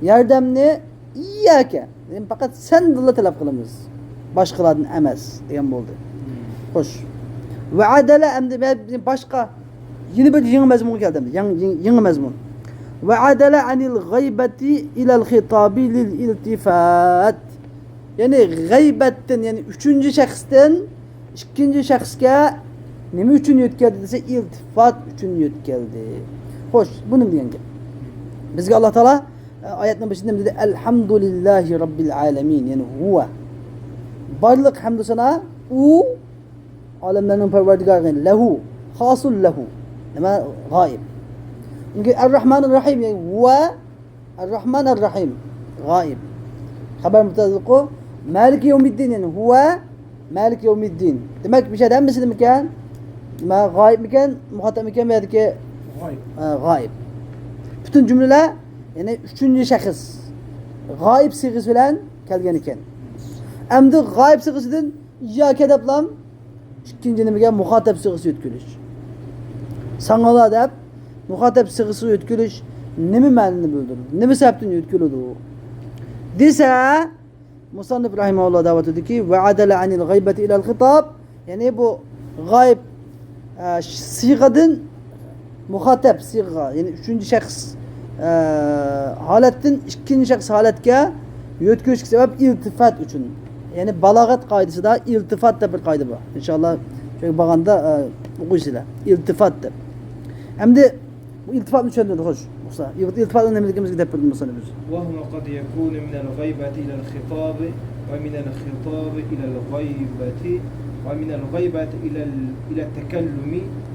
ياردەمنى ئىيياكە، يەنى پەقەت سەندىنلا تەلەپ قىلىمىز، باشقىلاردىن ئەمەس دېگەن بولدى. خوش. ۋە ئەدەلە، ئەمدى مەن باشقا يەنە بىر يېڭى مەزمۇنغا كەلدىم. يېڭى، يېڭى، يېڭى مەزمۇن. ۋە ئەدەلە ئەنىل غەيبەتى ئىلەل خىتابى لىل ئىلتىفات. يەنى غەيبەتتىن، يەنى ئۈچىنچى شەخستىن ئىككىنچى شەخسكە نېمە ئۈچۈن يۆتكەلدى دېسە، ئىلتىفات ئۈچۈن يۆتكەلدى. خوش، بۇ نېمە دېگەن گەپ؟ بىزگە ئاللا تائالا، ئە، ئايەتنىڭ بېشىدا نېمە دېدى؟ ئەلھەمدۇلىللاھى رەببىل ئالەمىن، يەنى ھۇۋە. بارلىق ھەمدۇ سانا ئۇ ئالەملەرنىڭ پەرۋەردىگارى، لەھۇ، خاسۇل لەھۇ. نېمە؟ غايىب. چۈنكى ئەررەھمانىر رەھىم، يەنى ھۇۋە ئەررەھمان ئەررەھىم. غايىب. خەبەر مۇتەئەللىقۇ. مالىكى يەۋمىددىن، يەنى ھۇۋە مالىكى يەۋمىددىن. دېمەك، بۇ يەردە ھەممىسى نېمىكەن؟ نېمە، غايىبمىكەن، مۇخاتەبمىكەن بۇ يەردىكى؟ غايىب. ئە، غايىب. پۈتۈن جۈملىلەر، يەنى ئۈچىنچى شەخس غايىب سىغىسى بىلەن كەلگەن ئىكەن. ئەمدى غايىب سىغىسىدىن ئىيياكە دەپلام ئىككىنچى نېمىگە؟ مۇخاتەب سىغىسى يۆتكىلىش. ساڭىلا دەپ مۇخاتەب سىغىسى يۆتكىلىش نېمە مەنىنى بىلدۈرىدۇ؟ نېمە سەۋەبتىن يۆتكىلىدۇ؟ دېسە، مۇسەننىپ رەھىمەھۇللا دەۋاتىدۇكى، ۋە ئەدەلە ئەنىل غەيبەتى ئىلەل خىتاب، يەنى بۇ غايىب، ئە، سىغىدىن مۇخاتەب سىغىغا، يەنى ئۈچىنچى شەخس، ئە، ھالەتتىن ئىككىنچى شەخس ھالەتكە يۆتكىلىشكە سەۋەب ئىلتىفات ئۈچۈن. يەنى بالاغەت قائىدىسىدا ئىلتىفات دەپ بىر قائىدە بار. ئىنشاللا شۇ بارغاندا، ئە، ئوقۇيسىلەر. ئىلتىفات دەپ. ئەمدى بۇ ئىلتىپاتنى چۈشەندۈردى، خوش. بولسا، ئىلتىپاتنىڭ نېمىلىكىمىزگە دەپ بېرىدۇ مۇسەننىپ ئۆزى. وهو قد يكون من الغيبة إلى الخطاب ومن الخطاب إلى الغيبة ومن الغيبة إلى ال-، إلى التكلم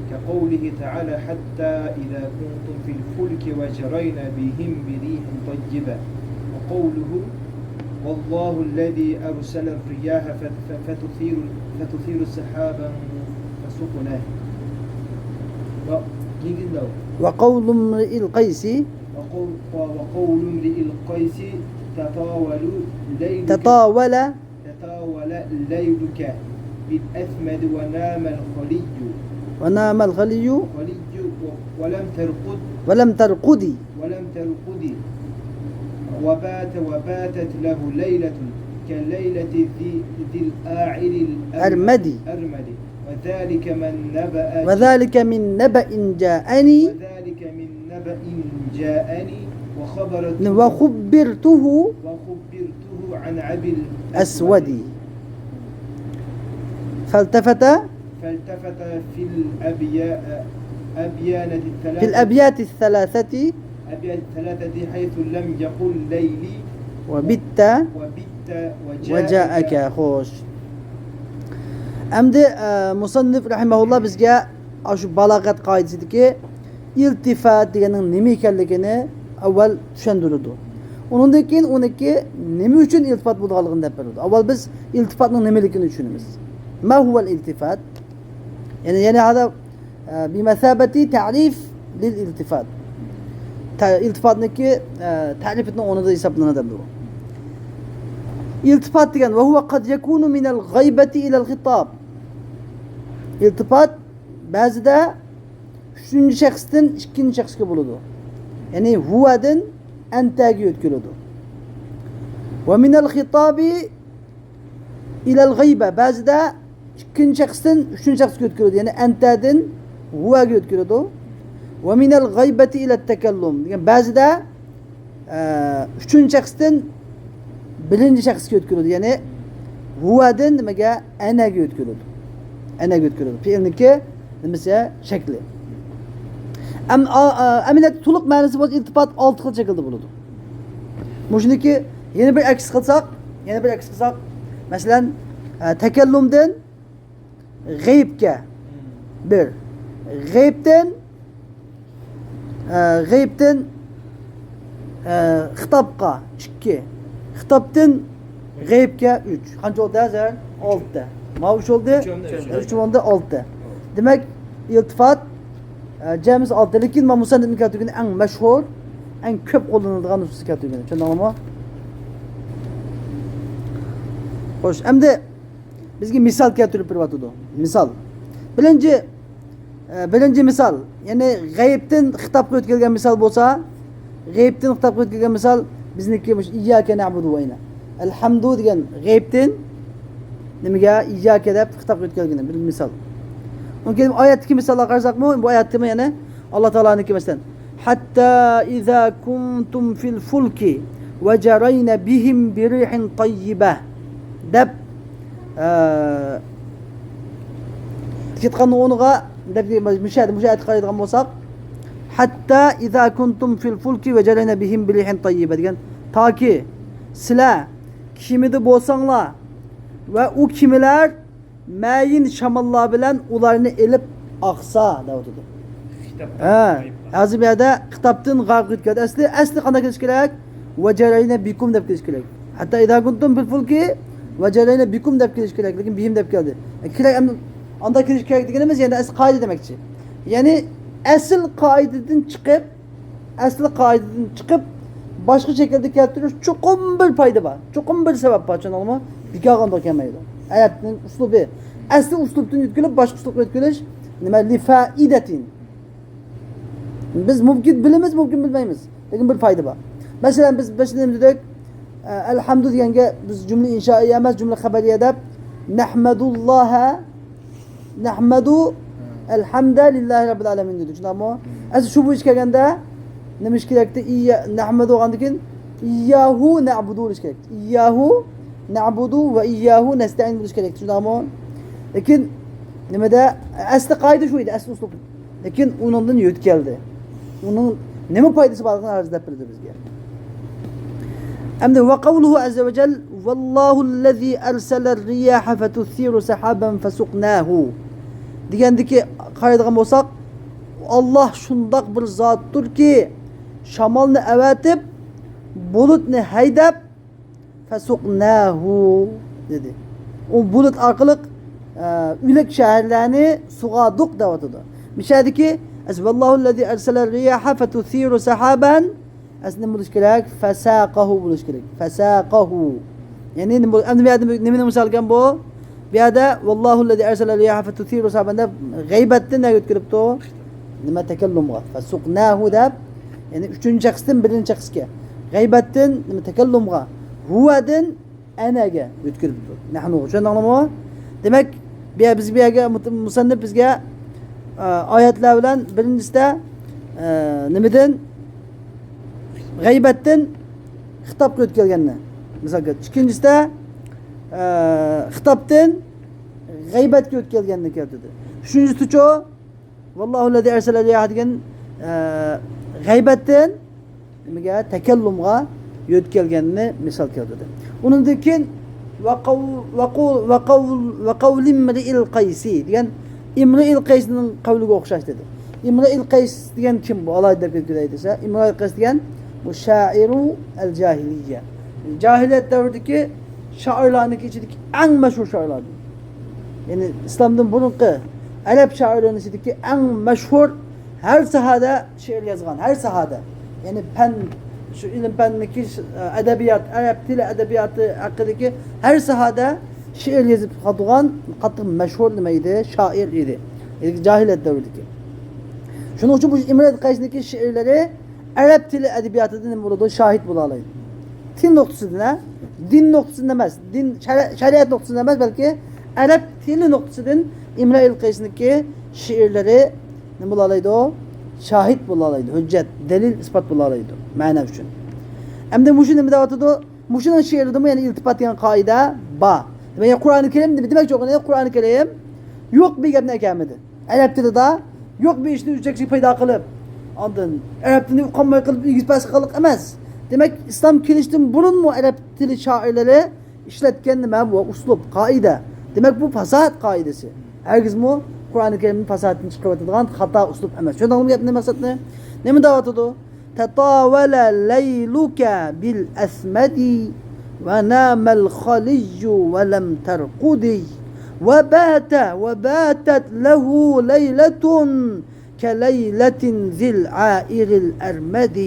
كقوله تعالى: حتى إذا كنتم في الفلك وجرين بهم بريح طيبة. وقوله: والله الذي أرسل الرياح ف-، ف-، فتثير، فتثير سحابا فسقناه. و-، وقول امرئ القيس. وقول، وقول امرئ القيس: تطاول ليلك. تطاول. تطاول ليلك بالأثمد ونام الخلي. ونام الخلي. الخلي و-، ولم ترقد. ولم ترقدي. ولم ترقد وبات وباتت له ليلة كليلة ذي، ذي الآعر الأرم-، أرمد. أرمد. وذلك من نبأ، وذلك من نبأ جاءني، وذلك من نبأ جاءني وخبرته، وخبرته، وخبرته عن أبي الأسود. الأسود. فالتفت، فالتفت في الأبيا-، أبيانة الثلاثة، في الأبيات الثلاثة، الأبيات الثلاثة حيث لم يقل ليلي وبت، وبت وجاءك. وجاءك. خوش. ئەمدى، ئە، مۇسەننىپ رەھىمەھۇللا بىزگە ئاشۇ بالاغەت قائىدىسىدىكى ئىلتىپات دېگەننىڭ نېمە ئىكەنلىكىنى ئاۋۋال چۈشەندۈرىدۇ. ئۇنىڭدىن كېيىن ئۇنىڭكى نېمە ئۈچۈن ئىلتىپات بولىدىغانلىقىنى دەپ بېرىدۇ. ئاۋۋال بىز ئىلتىپاتنىڭ نېمىلىكىنى چۈشىنىمىز. ما هو الالتفات؟ يەنى، يەنى ھازىر، ئە، بمثابة تعريف للالتفات. تا-، ئىلتىپاتنىڭكى، ئە، تەرىپىنىڭ ئورنىدا ھېسابلىنىدۇ. ئىلتىپات دېگەن، وهو قد يكون من الغيبة إلى الخطاب. ئىلتىپات بەزىدە ئۈچىنچى شەخستىن ئىككىنچى شەخسكە بولىدۇ. يەنى ھۇۋادىن ئەنتەگە يۆتكىلىدۇ. ومن الخطاب إلى الغيبة، بەزىدە ئىككىنچى شەخستىن ئۈچىنچى شەخسكە يۆتكىلىدۇ. يەنى ئەنتەدىن ھۇۋاگە يۆتكىلىدۇ. ومن الغيبة إلى التكلم دېگەن، بەزىدە ئە، ئۈچىنچى شەخستىن بىرىنچى شەخسكە يۆتكىلىدۇ. يەنى ھۇۋادىن نېمىگە؟ ئەنەگە يۆتكىلىدۇ. ئەنەگە يۆتكىلىدۇ. پېئىلنىڭكى نېمىسى؟ شەكلى. ئەم-، ئا-، ئا-، ئەمەلىيەتتە تولۇق مەنىسى بولسا ئىلتىپات ئالتە خىل شەكىلدە بولىدۇ. مۇشۇنىڭكى يەنە بىر ئەكس قىلساق، يەنە بىر ئەكس قىلساق، مەسىلەن، ئە، تەكەللۇمدىن غەيىبكە بىر. غەيىبتىن، ئە، غەيىبتىن، ئە، خىتابقا ئىككى. خىتابتىن غەيىبكە ئۈچ. قانچە بولدى ھازىر؟ ئالتە. ماۋۇ ئۈچ بولدى؟ ئۈچ بولدى. ئۈچ بولدى، ئالتە. دېمەك، ئىلتىپات، ئە، جەمئىسى ئالتە. لېكىن مانا مۇسەننىپنىڭ كەلتۈرگىنى ئەڭ مەشھۇر، ئەڭ كۆپ قوللىنىلىدىغان نۇسخىسى كەلتۈرگىنى. چۈشەندىڭلارمۇ؟ خوش، ئەمدى بىزگە مىسال كەلتۈرۈپ بېرىۋاتىدۇ. مىسال. بىرىنچى، ئە، بىرىنچى مىسال، يەنى غەيىبتىن خىتابقا يۆتكەلگەن مىسال بولسا، غەيىبتىن خىتابقا يۆتكەلگەن مىسال بىزنىڭكى مۇشۇ ئىيياكە نەئبۇدۇ ۋە ئىيياكە. ئەلھەمدۇ دېگەن غەيىبتىن نېمىگە؟ ئىيياكە دەپ خىتابقا يۆتكەلگىنى بىر مىسال. ئۇنىڭ كېيىن ئايەتتىكى مىساللارغا قارىساقمۇ، بۇ ئايەتتىمۇ يەنە ئاللا تائالانىڭكى مەسىلەن، حتى إذا كنتم في الفلك وجرين بهم بريح طيبة دەپ، ئە، كېتىدىغان ئورنىغا دەپ، مۇشۇ يەردە، مۇشۇ ئايەتكە قارايدىغان بولساق، حتى إذا كنتم في الفلك وجرين بهم بريح طيبة دېگەن، تاكى سىلەر كېمىدە بولساڭلار ۋە ئۇ كېمىلەر مەيىن شاماللار بىلەن ئۇلارنى ئېلىپ ئاقسا دەۋاتىدۇ. خىتاب ھە، غەيب. ھازىر بۇ يەردە خىتابتىن غەيب قىلىپ كەلدى. ئەسلى، ئەسلى قانداق كېلىشى كېرەك؟ وجرين بكم دەپ كېلىشى كېرەك. حتى إذا كنتم في الفلك وجرين بكم دەپ كېلىشى كېرەك، لېكىن بهم دەپ كەلدى. كېرەك، ئەمدى ئانداق كېلىشى كېرەك دېگىنىمىز يەنە ئەسلى قائىدە دېمەكچى. يەنى ئەسل قائىدىدىن چىقىپ، ئەسلى قائىدىدىن چىقىپ، باشقا شەكىلدە كەلتۈرۈش چوقۇم بىر پايدا بار، چوقۇم بىر سەۋەب بار، چۈشەندىڭىزمۇ؟ بىكارغا ئۇنداق كەلمەيدۇ. ئەرەبنىڭ ئۇسلۇبى، ئەسلى ئۇسلۇبتىن يۆتكىلىپ، باشقا ئۇسلۇبقا يۆتكىلىش، نېمە، لىفائىدەتىن. بىز مۇمكىن بىلىمىز، مۇمكىن بىلمەيمىز. لېكىن بىر پايدا بار. مەسىلەن، بىز باشتا نېمە دېدۇق؟ ئە، ئەلھەمدۇ دېگەنگە بىز جۈملە ئىنشائىيە ئەمەس، جۈملە خەبەرىيە دەپ، نەھمەدۇللاھە، نەھمەدۇ ئەلھەمدە لىللاھى رەببىل ئالەمىن دېدۇق. شۇنداقمۇ؟ ئەسلى شۇ بويىچە كەلگەندە نېمە ئىش كېرەكتى؟ ئىييا-، نەھمەدۇ بولغاندىن كېيىن ئىيياھۇ نەئبۇدۇ بولۇش كېرەكتى. ئىيياھۇ نەئبۇدۇ ۋە ئىيياھۇ نەستەئىن بولۇش كېرەكتى. شۇنداقمۇ؟ لېكىن نېمىدە؟ ئەسلى قائىدە شۇ ئىدى، ئەسلى ئۇسلۇب. لېكىن ئۇنىڭدىن يۆتكەلدى. ئۇنىڭ نېمە پايدىسى بارلىقىنى ھازىر دەپ بېرىدۇ بىزگە. ئەمدى ۋە قەۋلۇھۇ ئەززە ۋە جەل، ۋەللاھۇللەزى ئەرسەلەر رىياھە فەتۇسىرۇ سەھابەن فەسۇقناھۇ دېگەندىكى قارايدىغان بولساق، ئاللاھ شۇنداق بىر زاتتۇركى، شامالنى ئەۋەتىپ، بۇلۇتنى ھەيدەپ، فەسۇقناھۇ دېدى. ئۇ بۇلۇت ئارقىلىق، ئە، ئۆلۈك شەھەرلەرنى سۇغاردۇق دەۋاتىدۇ. مىشەدىكى، ئەس-، ۋەللاھۇللەزى ئەرسەلەر رىياھە فەتۇسىرۇ سەھابەن، ئەسلى نېمە بولۇش كېرەك؟ فەساقەھۇ بولۇش كېرەك. فەساقەھۇ. يەنى نېمە بول-، ئەمدى بۇ يەردە نېمىنىڭ مىسالى ئىكەن بۇ؟ بۇ يەردە ۋەللاھۇللەزى ئەرسەلەر رىياھە فەتۇسىرۇ سەھابەن دەپ غەيبەتتىن نەگە يۆتكىلىپتۇ؟ نېمە، تەكەللۇمغا. فەسۇقناھۇ دەپ يەنى ئۈچىنچى شەخستىن بىرىنچى شەخسكە. غەيبەتتىن نېمە، تەكەللۇمغا. ھۇۋەدىن ئەنەگە يۆتكىلىپتۇ. نەھنۇغا. چۈشەندىڭلارمۇ؟ دېمەك، بۇ يەر، بىز بۇ يەرگە مۇت-، مۇسەننىپ بىزگە، ئە، ئايەتلەر بىلەن بىرىنچىسىدە، ئە، نېمىدىن؟ غەيبەتتىن خىتابقا يۆتكەلگەننى. مىسالغا، ئىككىنچىسىدە، ئە، خىتابتىن غەيبەتكە يۆتكەلگەننى كەلتۈردى. ئۈچىنچىسىچۇ؟ ۋاللاھۇللەزى ئەرسەلە رىياھ دېگەن، ئە، غەيبەتتىن نېمىگە، تەكەللۇمغا يۆتكەلگەننى مىسال كەلتۈردى. ئۇنىڭدىن كېيىن ۋەقەۋ-، ۋەقۇ-، ۋەقەۋ-، ۋەقەۋلىمرىئىل قەيسى دېگەن ئىمرىئىل قەيسنىڭ قەۋلىگە ئوخشاش دېدى. ئىمرىئىل قەيس دېگەن كىم بۇ؟ ئالاھىدە دەپ كەتكۈدەي دېسە، ئىمرىئىل قەيس دېگەن بۇ شائىرۇ ئەل جاھىلىيە. جاھىلىيەت دەۋرىدىكى شائىرلارنىڭ ئىچىدىكى ئەڭ مەشھۇر شائىرلاردىن. يەنى ئىسلامدىن بۇرۇنقى ئەرەب شائىرلىرىنىڭ ئىچىدىكى ئەڭ مەشھۇر، ھەر ساھەدە شېئىر يازغان، ھەر ساھەدە. يەنى پەن، شۇ ئىلىم پەننىكى، ئەدەبىيات، ئەرەب تىلى ئەدەبىياتى ھەققىدىكى ھەر ساھەدە شېئىر يېزىپ قالدۇرغان قاتتىق مەشھۇر نېمە ئىدى؟ شائىر ئىدى. يەنى جاھىلىيەت دەۋرىدىكى. شۇنىڭ ئۈچۈن بۇ ئىمرۇئ قەيسنىڭكى شېئىرلىرى ئەرەب تىلى ئەدەبىياتىدا نېمە بولىدۇ؟ شاھىت بولالايدۇ. تىل نۇقتىسىدىن، ھە؟ دىن نۇقتىسىدىن ئەمەس، دىن، شەرە-، شەرىئەت نۇقتىسىدىن ئەمەس، بەلكى ئەرەب تىلى نۇقتىسىدىن ئىمرۇئ قەيسنىڭكى شېئىرلىرى نېمە بولالايدۇ؟ شاھىت بولالايدۇ، ھۆججەت، دەلىل، ئىسپات بولالايدۇ مەنە ئۈچۈن. ئەمدى مۇشۇ نېمە دەۋاتىدۇ؟ مۇشۇنىڭ شېئىرىدىمۇ يەنە ئىلتىپات دېگەن قائىدە بار. دېمەك، قۇرئانى كەرىم، دېمەكچى بولغىنى، قۇرئانى كەرىم يوق بىر گەپنى ئەكەلمىدى. ئەرەب تىلىدا يوق بىر ئىشنى ئۈزۈكچە پەيدا قىلىپ، ئاندىن ئەرەب تىلىنى ئۇقالماي قىلىپ ئىگىز پەس قىلغانلىق ئەمەس. دېمەك، ئىسلام كېلىشتىن بۇرۇنمۇ ئەرەب تىلى شائىرلىرى ئىشلەتكەن نېمە بۇ؟ ئۇسلۇب، قائىدە. دېمەك، بۇ پاساھەت قائىدىسى. ھەرگىزمۇ قۇرئانى كەرىمنىڭ پاساھەتىنى چىقىرىۋېتىدىغان خاتا ئۇسلۇب ئەمەس. چۈشەندىڭىزمۇ گەپنى، مەقسەتنى؟ نېمە دەۋاتىدۇ؟ تطاول ليلك بالأسمد ونام الخلي ولم ترقد وبات وباتت له ليلة كليلة ذي العائر الأرمد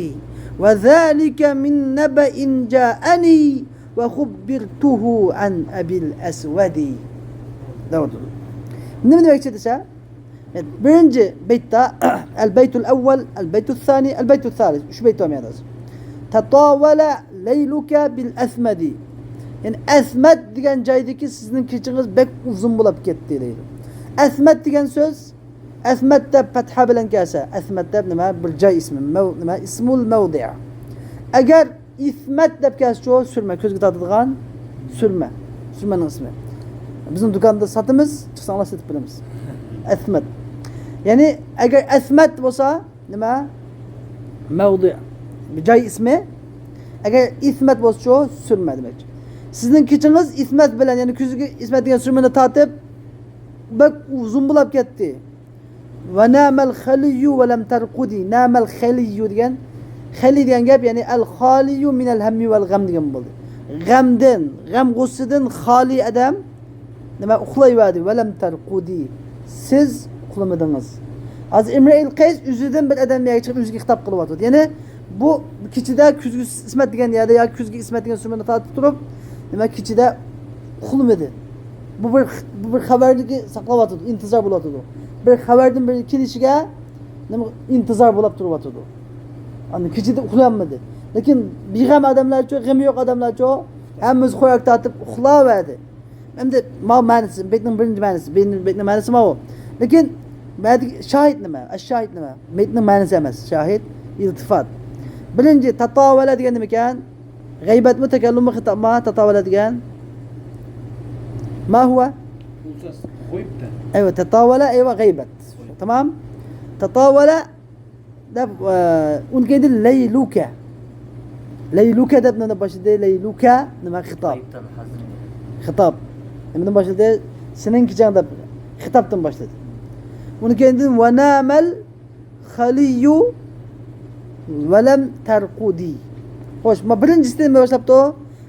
وذلك من نبأ جاءني وخبرته عن أبي الأسود. دەۋاتىدۇ. نېمە دېمەكچى دېسە، بىرىنچى بەيتتە، البيت الأول، البيت الثاني، البيت الثالث. ئۈچ بەيت بار مەندە. تطاول ليلك بالأسمد. يەنى ئەسمەد دېگەن جايدىكى سىزنىڭ كېچىڭىز بەك ئۇزۇن بولۇپ كەتتى دەيدۇ. ئەسمەد دېگەن سۆز، ئەسمەد دەپ پەتھە بىلەن كەلسە، ئەسمەد دەپ نېمە؟ بىر جاي ئىسمى، مەۋ-، نېمە؟ ئىسمۇل مەۋدىئ. ئەگەر ئىسمەت دەپ كەلسىچۇ، سۈرمە، كۆزگە تارتىدىغان سۈرمە. سۈرمەنىڭ ئىسمى. بىزنىڭ دۇكاندا ساتىمىز، چىقساڭلار سېتىپ بېرىمىز. ئەسمەت. يەنى ئەگەر ئەسمەت بولسا، نېمە؟ مەۋدۇئ. جاي ئىسمى. ئەگەر ئىسمەت بولسىچۇ، سۈرمە دېمەكچى. سىزنىڭ كېچىڭىز ئىسمەت بىلەن، يەنى كۆزگە ئىسمەت دېگەن سۈرمىنى تارتىپ، بەك ئۇزۇن بولاپ كەتتى. ونام الخلي ولم ترقد. نام الخلي دېگەن، خەلى دېگەن گەپ، يەنى الخالي من الهم والغم دېگەن بولدى. غەمدىن، غەم غۇسسىدىن خالىي ئادەم نېمە، ئۇخلايۋەردى. ولم ترقد. سىز ئۇخلىمىدىڭىز. ھازىر ئىمرۇئ قەيس ئۆزىدىن بىر ئادەم يەرگە چىقىپ ئۆزىگە خىتاب قىلىۋاتىدۇ. يەنى بۇ كېچىدە كۆزگە ئىسمەت دېگەن يەردە ياكى كۆزگە ئىسمەت دېگەن سۈرمىنى تارتىپ تۇرۇپ، نېمە، كېچىدە ئۇخلىمىدى. بۇ بىر، بۇ بىر خەۋەرنى ساقلاۋاتىدۇ، ئىنتىزار بولۇۋاتىدۇ. بىر خەۋەردىن بىر كېلىشىگە نېمە، ئىنتىزار بولاپ تۇرۇۋاتىدۇ. ئاندىن كېچىدە ئۇخلىيالمىدى. لېكىن بىغەم ئادەملەرچۇ، غېمى يوق ئادەملەرچۇ، ھەممىسى خۇياكا تارتىپ ئۇخلاۋەردى. ئەمدى ماۋۇ مەنىسى، بەيتنىڭ بىرىنچى مەنىسى، بەيتنىڭ، بەيتنىڭ مەنىسى ماۋۇ. لېكىن بۇ يەردىكى شاھىت نېمە؟ ئەششاھىت نېمە؟ بەيتنىڭ مەنىسى ئەمەس، شاھىت، ئىلتىفات. بىرىنچى، تاتاۋەلە دېگەن نېمىكەن؟ غەيبەتمۇ، تەكەللۇممۇ، خىتابمۇ؟ تاتاۋەلە دېگەن. ما ھۇۋە؟ ئەيۋە، تاتاۋەلە، ئەيۋە، غەيبەت. تامام. تاتاۋەلە دەپ، ئە، ئۇنىڭ كەينىدىن لەيلۇكە. لەيلۇكە دەپ نېمە باشلىدى؟ لەيلۇكە نېمە؟ خىتاب. خىتاب. نېمىدىن باشلىدى؟ سېنىڭ كېچەڭ دەپ خىتابتىن باشلىدى. ئۇنىڭ كەينىدىن ۋەنامەل خەلىيۇ ۋەلەم تەرقۇدى. خوش، ما بىرىنچىسى نېمە باشلاپتۇ؟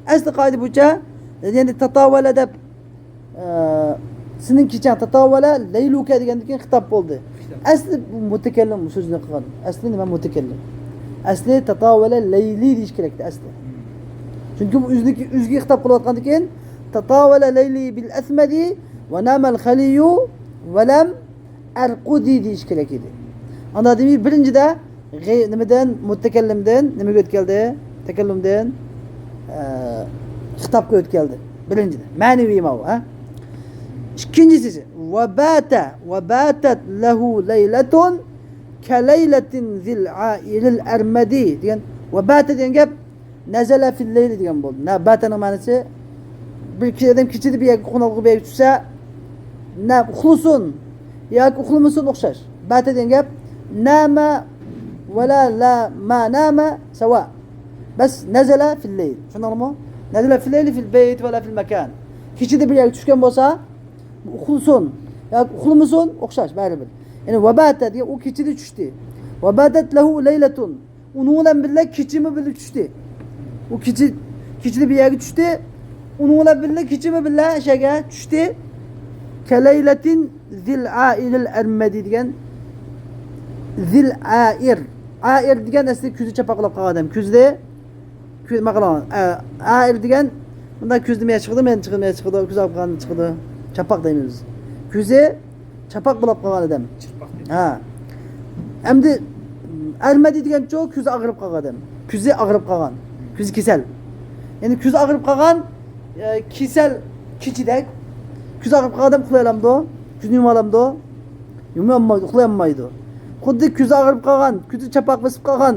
ئەسلى قائىدە بويىچە، يەنى تاتاۋەلە دەپ ئە، سېنىڭ كېچەڭ، تاتاۋەلە لەيلۇكە دېگەندىن كېيىن خىتاب بولدى. ئەسلى مۇتەكەللىم سۆزنى قىلغان. ئەسلى نېمە؟ مۇتەكەللىم. ئەسلى تاتاۋەلە لەيلى دېيىش كېرەكتى ئەسلى. چۈنكى بۇ ئۆزىنىڭكى، ئۆزىگە خىتاب قىلىۋاتقاندىن كېيىن، تاتاۋەلە لەيلى بىل ئەسمەدى ۋە نامەل خەلىيۇ ۋەلەم ئەرقۇدى دېيىش كېرەك ئىدى. ئاندىن بىرىنچىدە غەي-، نېمىدىن؟ مۇتەكەللىمدىن نېمىگە ئۆتكەلدى؟ تەكەللۇمدىن، ئە، خىتابقا ئۆتكەلدى. بىرىنچىدىن. مەنىۋى ماۋۇ، ھە؟ ئىككىنچىسى. ۋە باتە، ۋە باتەت لەھۇ لەيلەتۇن كەلەيلەتىن زىل ئائىرىل ئەرمەدى دېگەن. ۋە باتە دېگەن گەپ نەزەلە فىل لەيلى دېگەن بولدى. نە، باتەنىڭ مەنىسى بىر كى-، ئادەم كېچىدە بىر يەرگە قوناقلىققا بېرىپ چۈشسە، نە ئۇخلىسۇن ياكى ئۇخلىمىسۇن ئوخشاش. باتە دېگەن گەپ نامە ۋەلا لا ما نامە سەۋا. بەس نەزەلە فىل لەيل. چۈشەندىڭلارمۇ؟ نەزەلە فىل لەيلى فىل بەيت ۋەلا فىل مەكان. كېچىدە بىر يەرگە چۈشكەن بولسا، ئۇخلىسۇن ياكى ئۇخلىمىسۇن ئوخشاش بەرىبىر. يەنى ۋە باتە دېگەن ئۇ كېچىدە چۈشتى. ۋە باتەت لەھۇ لەيلەتۇن. ئۇنىڭ بىلەن بىللە كېچىمۇ بىللە چۈشتى. ئۇ كېچە، كېچىدە بىر يەرگە چۈشتى. ئۇنىڭ بىلەن بىللە كېچىمۇ بىللە شەگە چۈشتى. كەلەيلەتىن زىل ئائىرىل ئەرمەدى دېگەن. زىل ئائىر. ئائىر دېگەن ئەسلى كۆزى چاپاقلاپ قالغان ئادەم. كۆزى، كۆز، ماقالان. ئائىر دېگەن، بۇنداق كۆزدە مەيە چىقىدۇ، مەن چىقىدۇ، مەيە چىقىدۇ، كۆز ئاغرىپ قالغان چىقىدۇ. چاپاق دەيمىز. كۆزى چاپاق بولاپ قالغان ئادەم. چىرپاق دەيمىز. ھە. ئەمدى ئەرمەدى دېگەنچۇ، كۆزى ئاغرىپ قالغان ئادەم. كۆزى ئاغرىپ قالغان. كۆزى كېسەل. يەنى كۆزى ئاغرىپ قالغان، ئە، كېسەل كېچىدەك. كۆزى ئاغرىپ قالغان ئادەم ئۇخلىيالامدۇ؟ كۆزىنى يۇمالامدۇ؟ يۇمۇۋالمايدۇ، ئۇخلىيالمايدۇ. خۇددى كۆزى ئاغرىپ قالغان، كۆزى چاپاق بېسىپ قالغان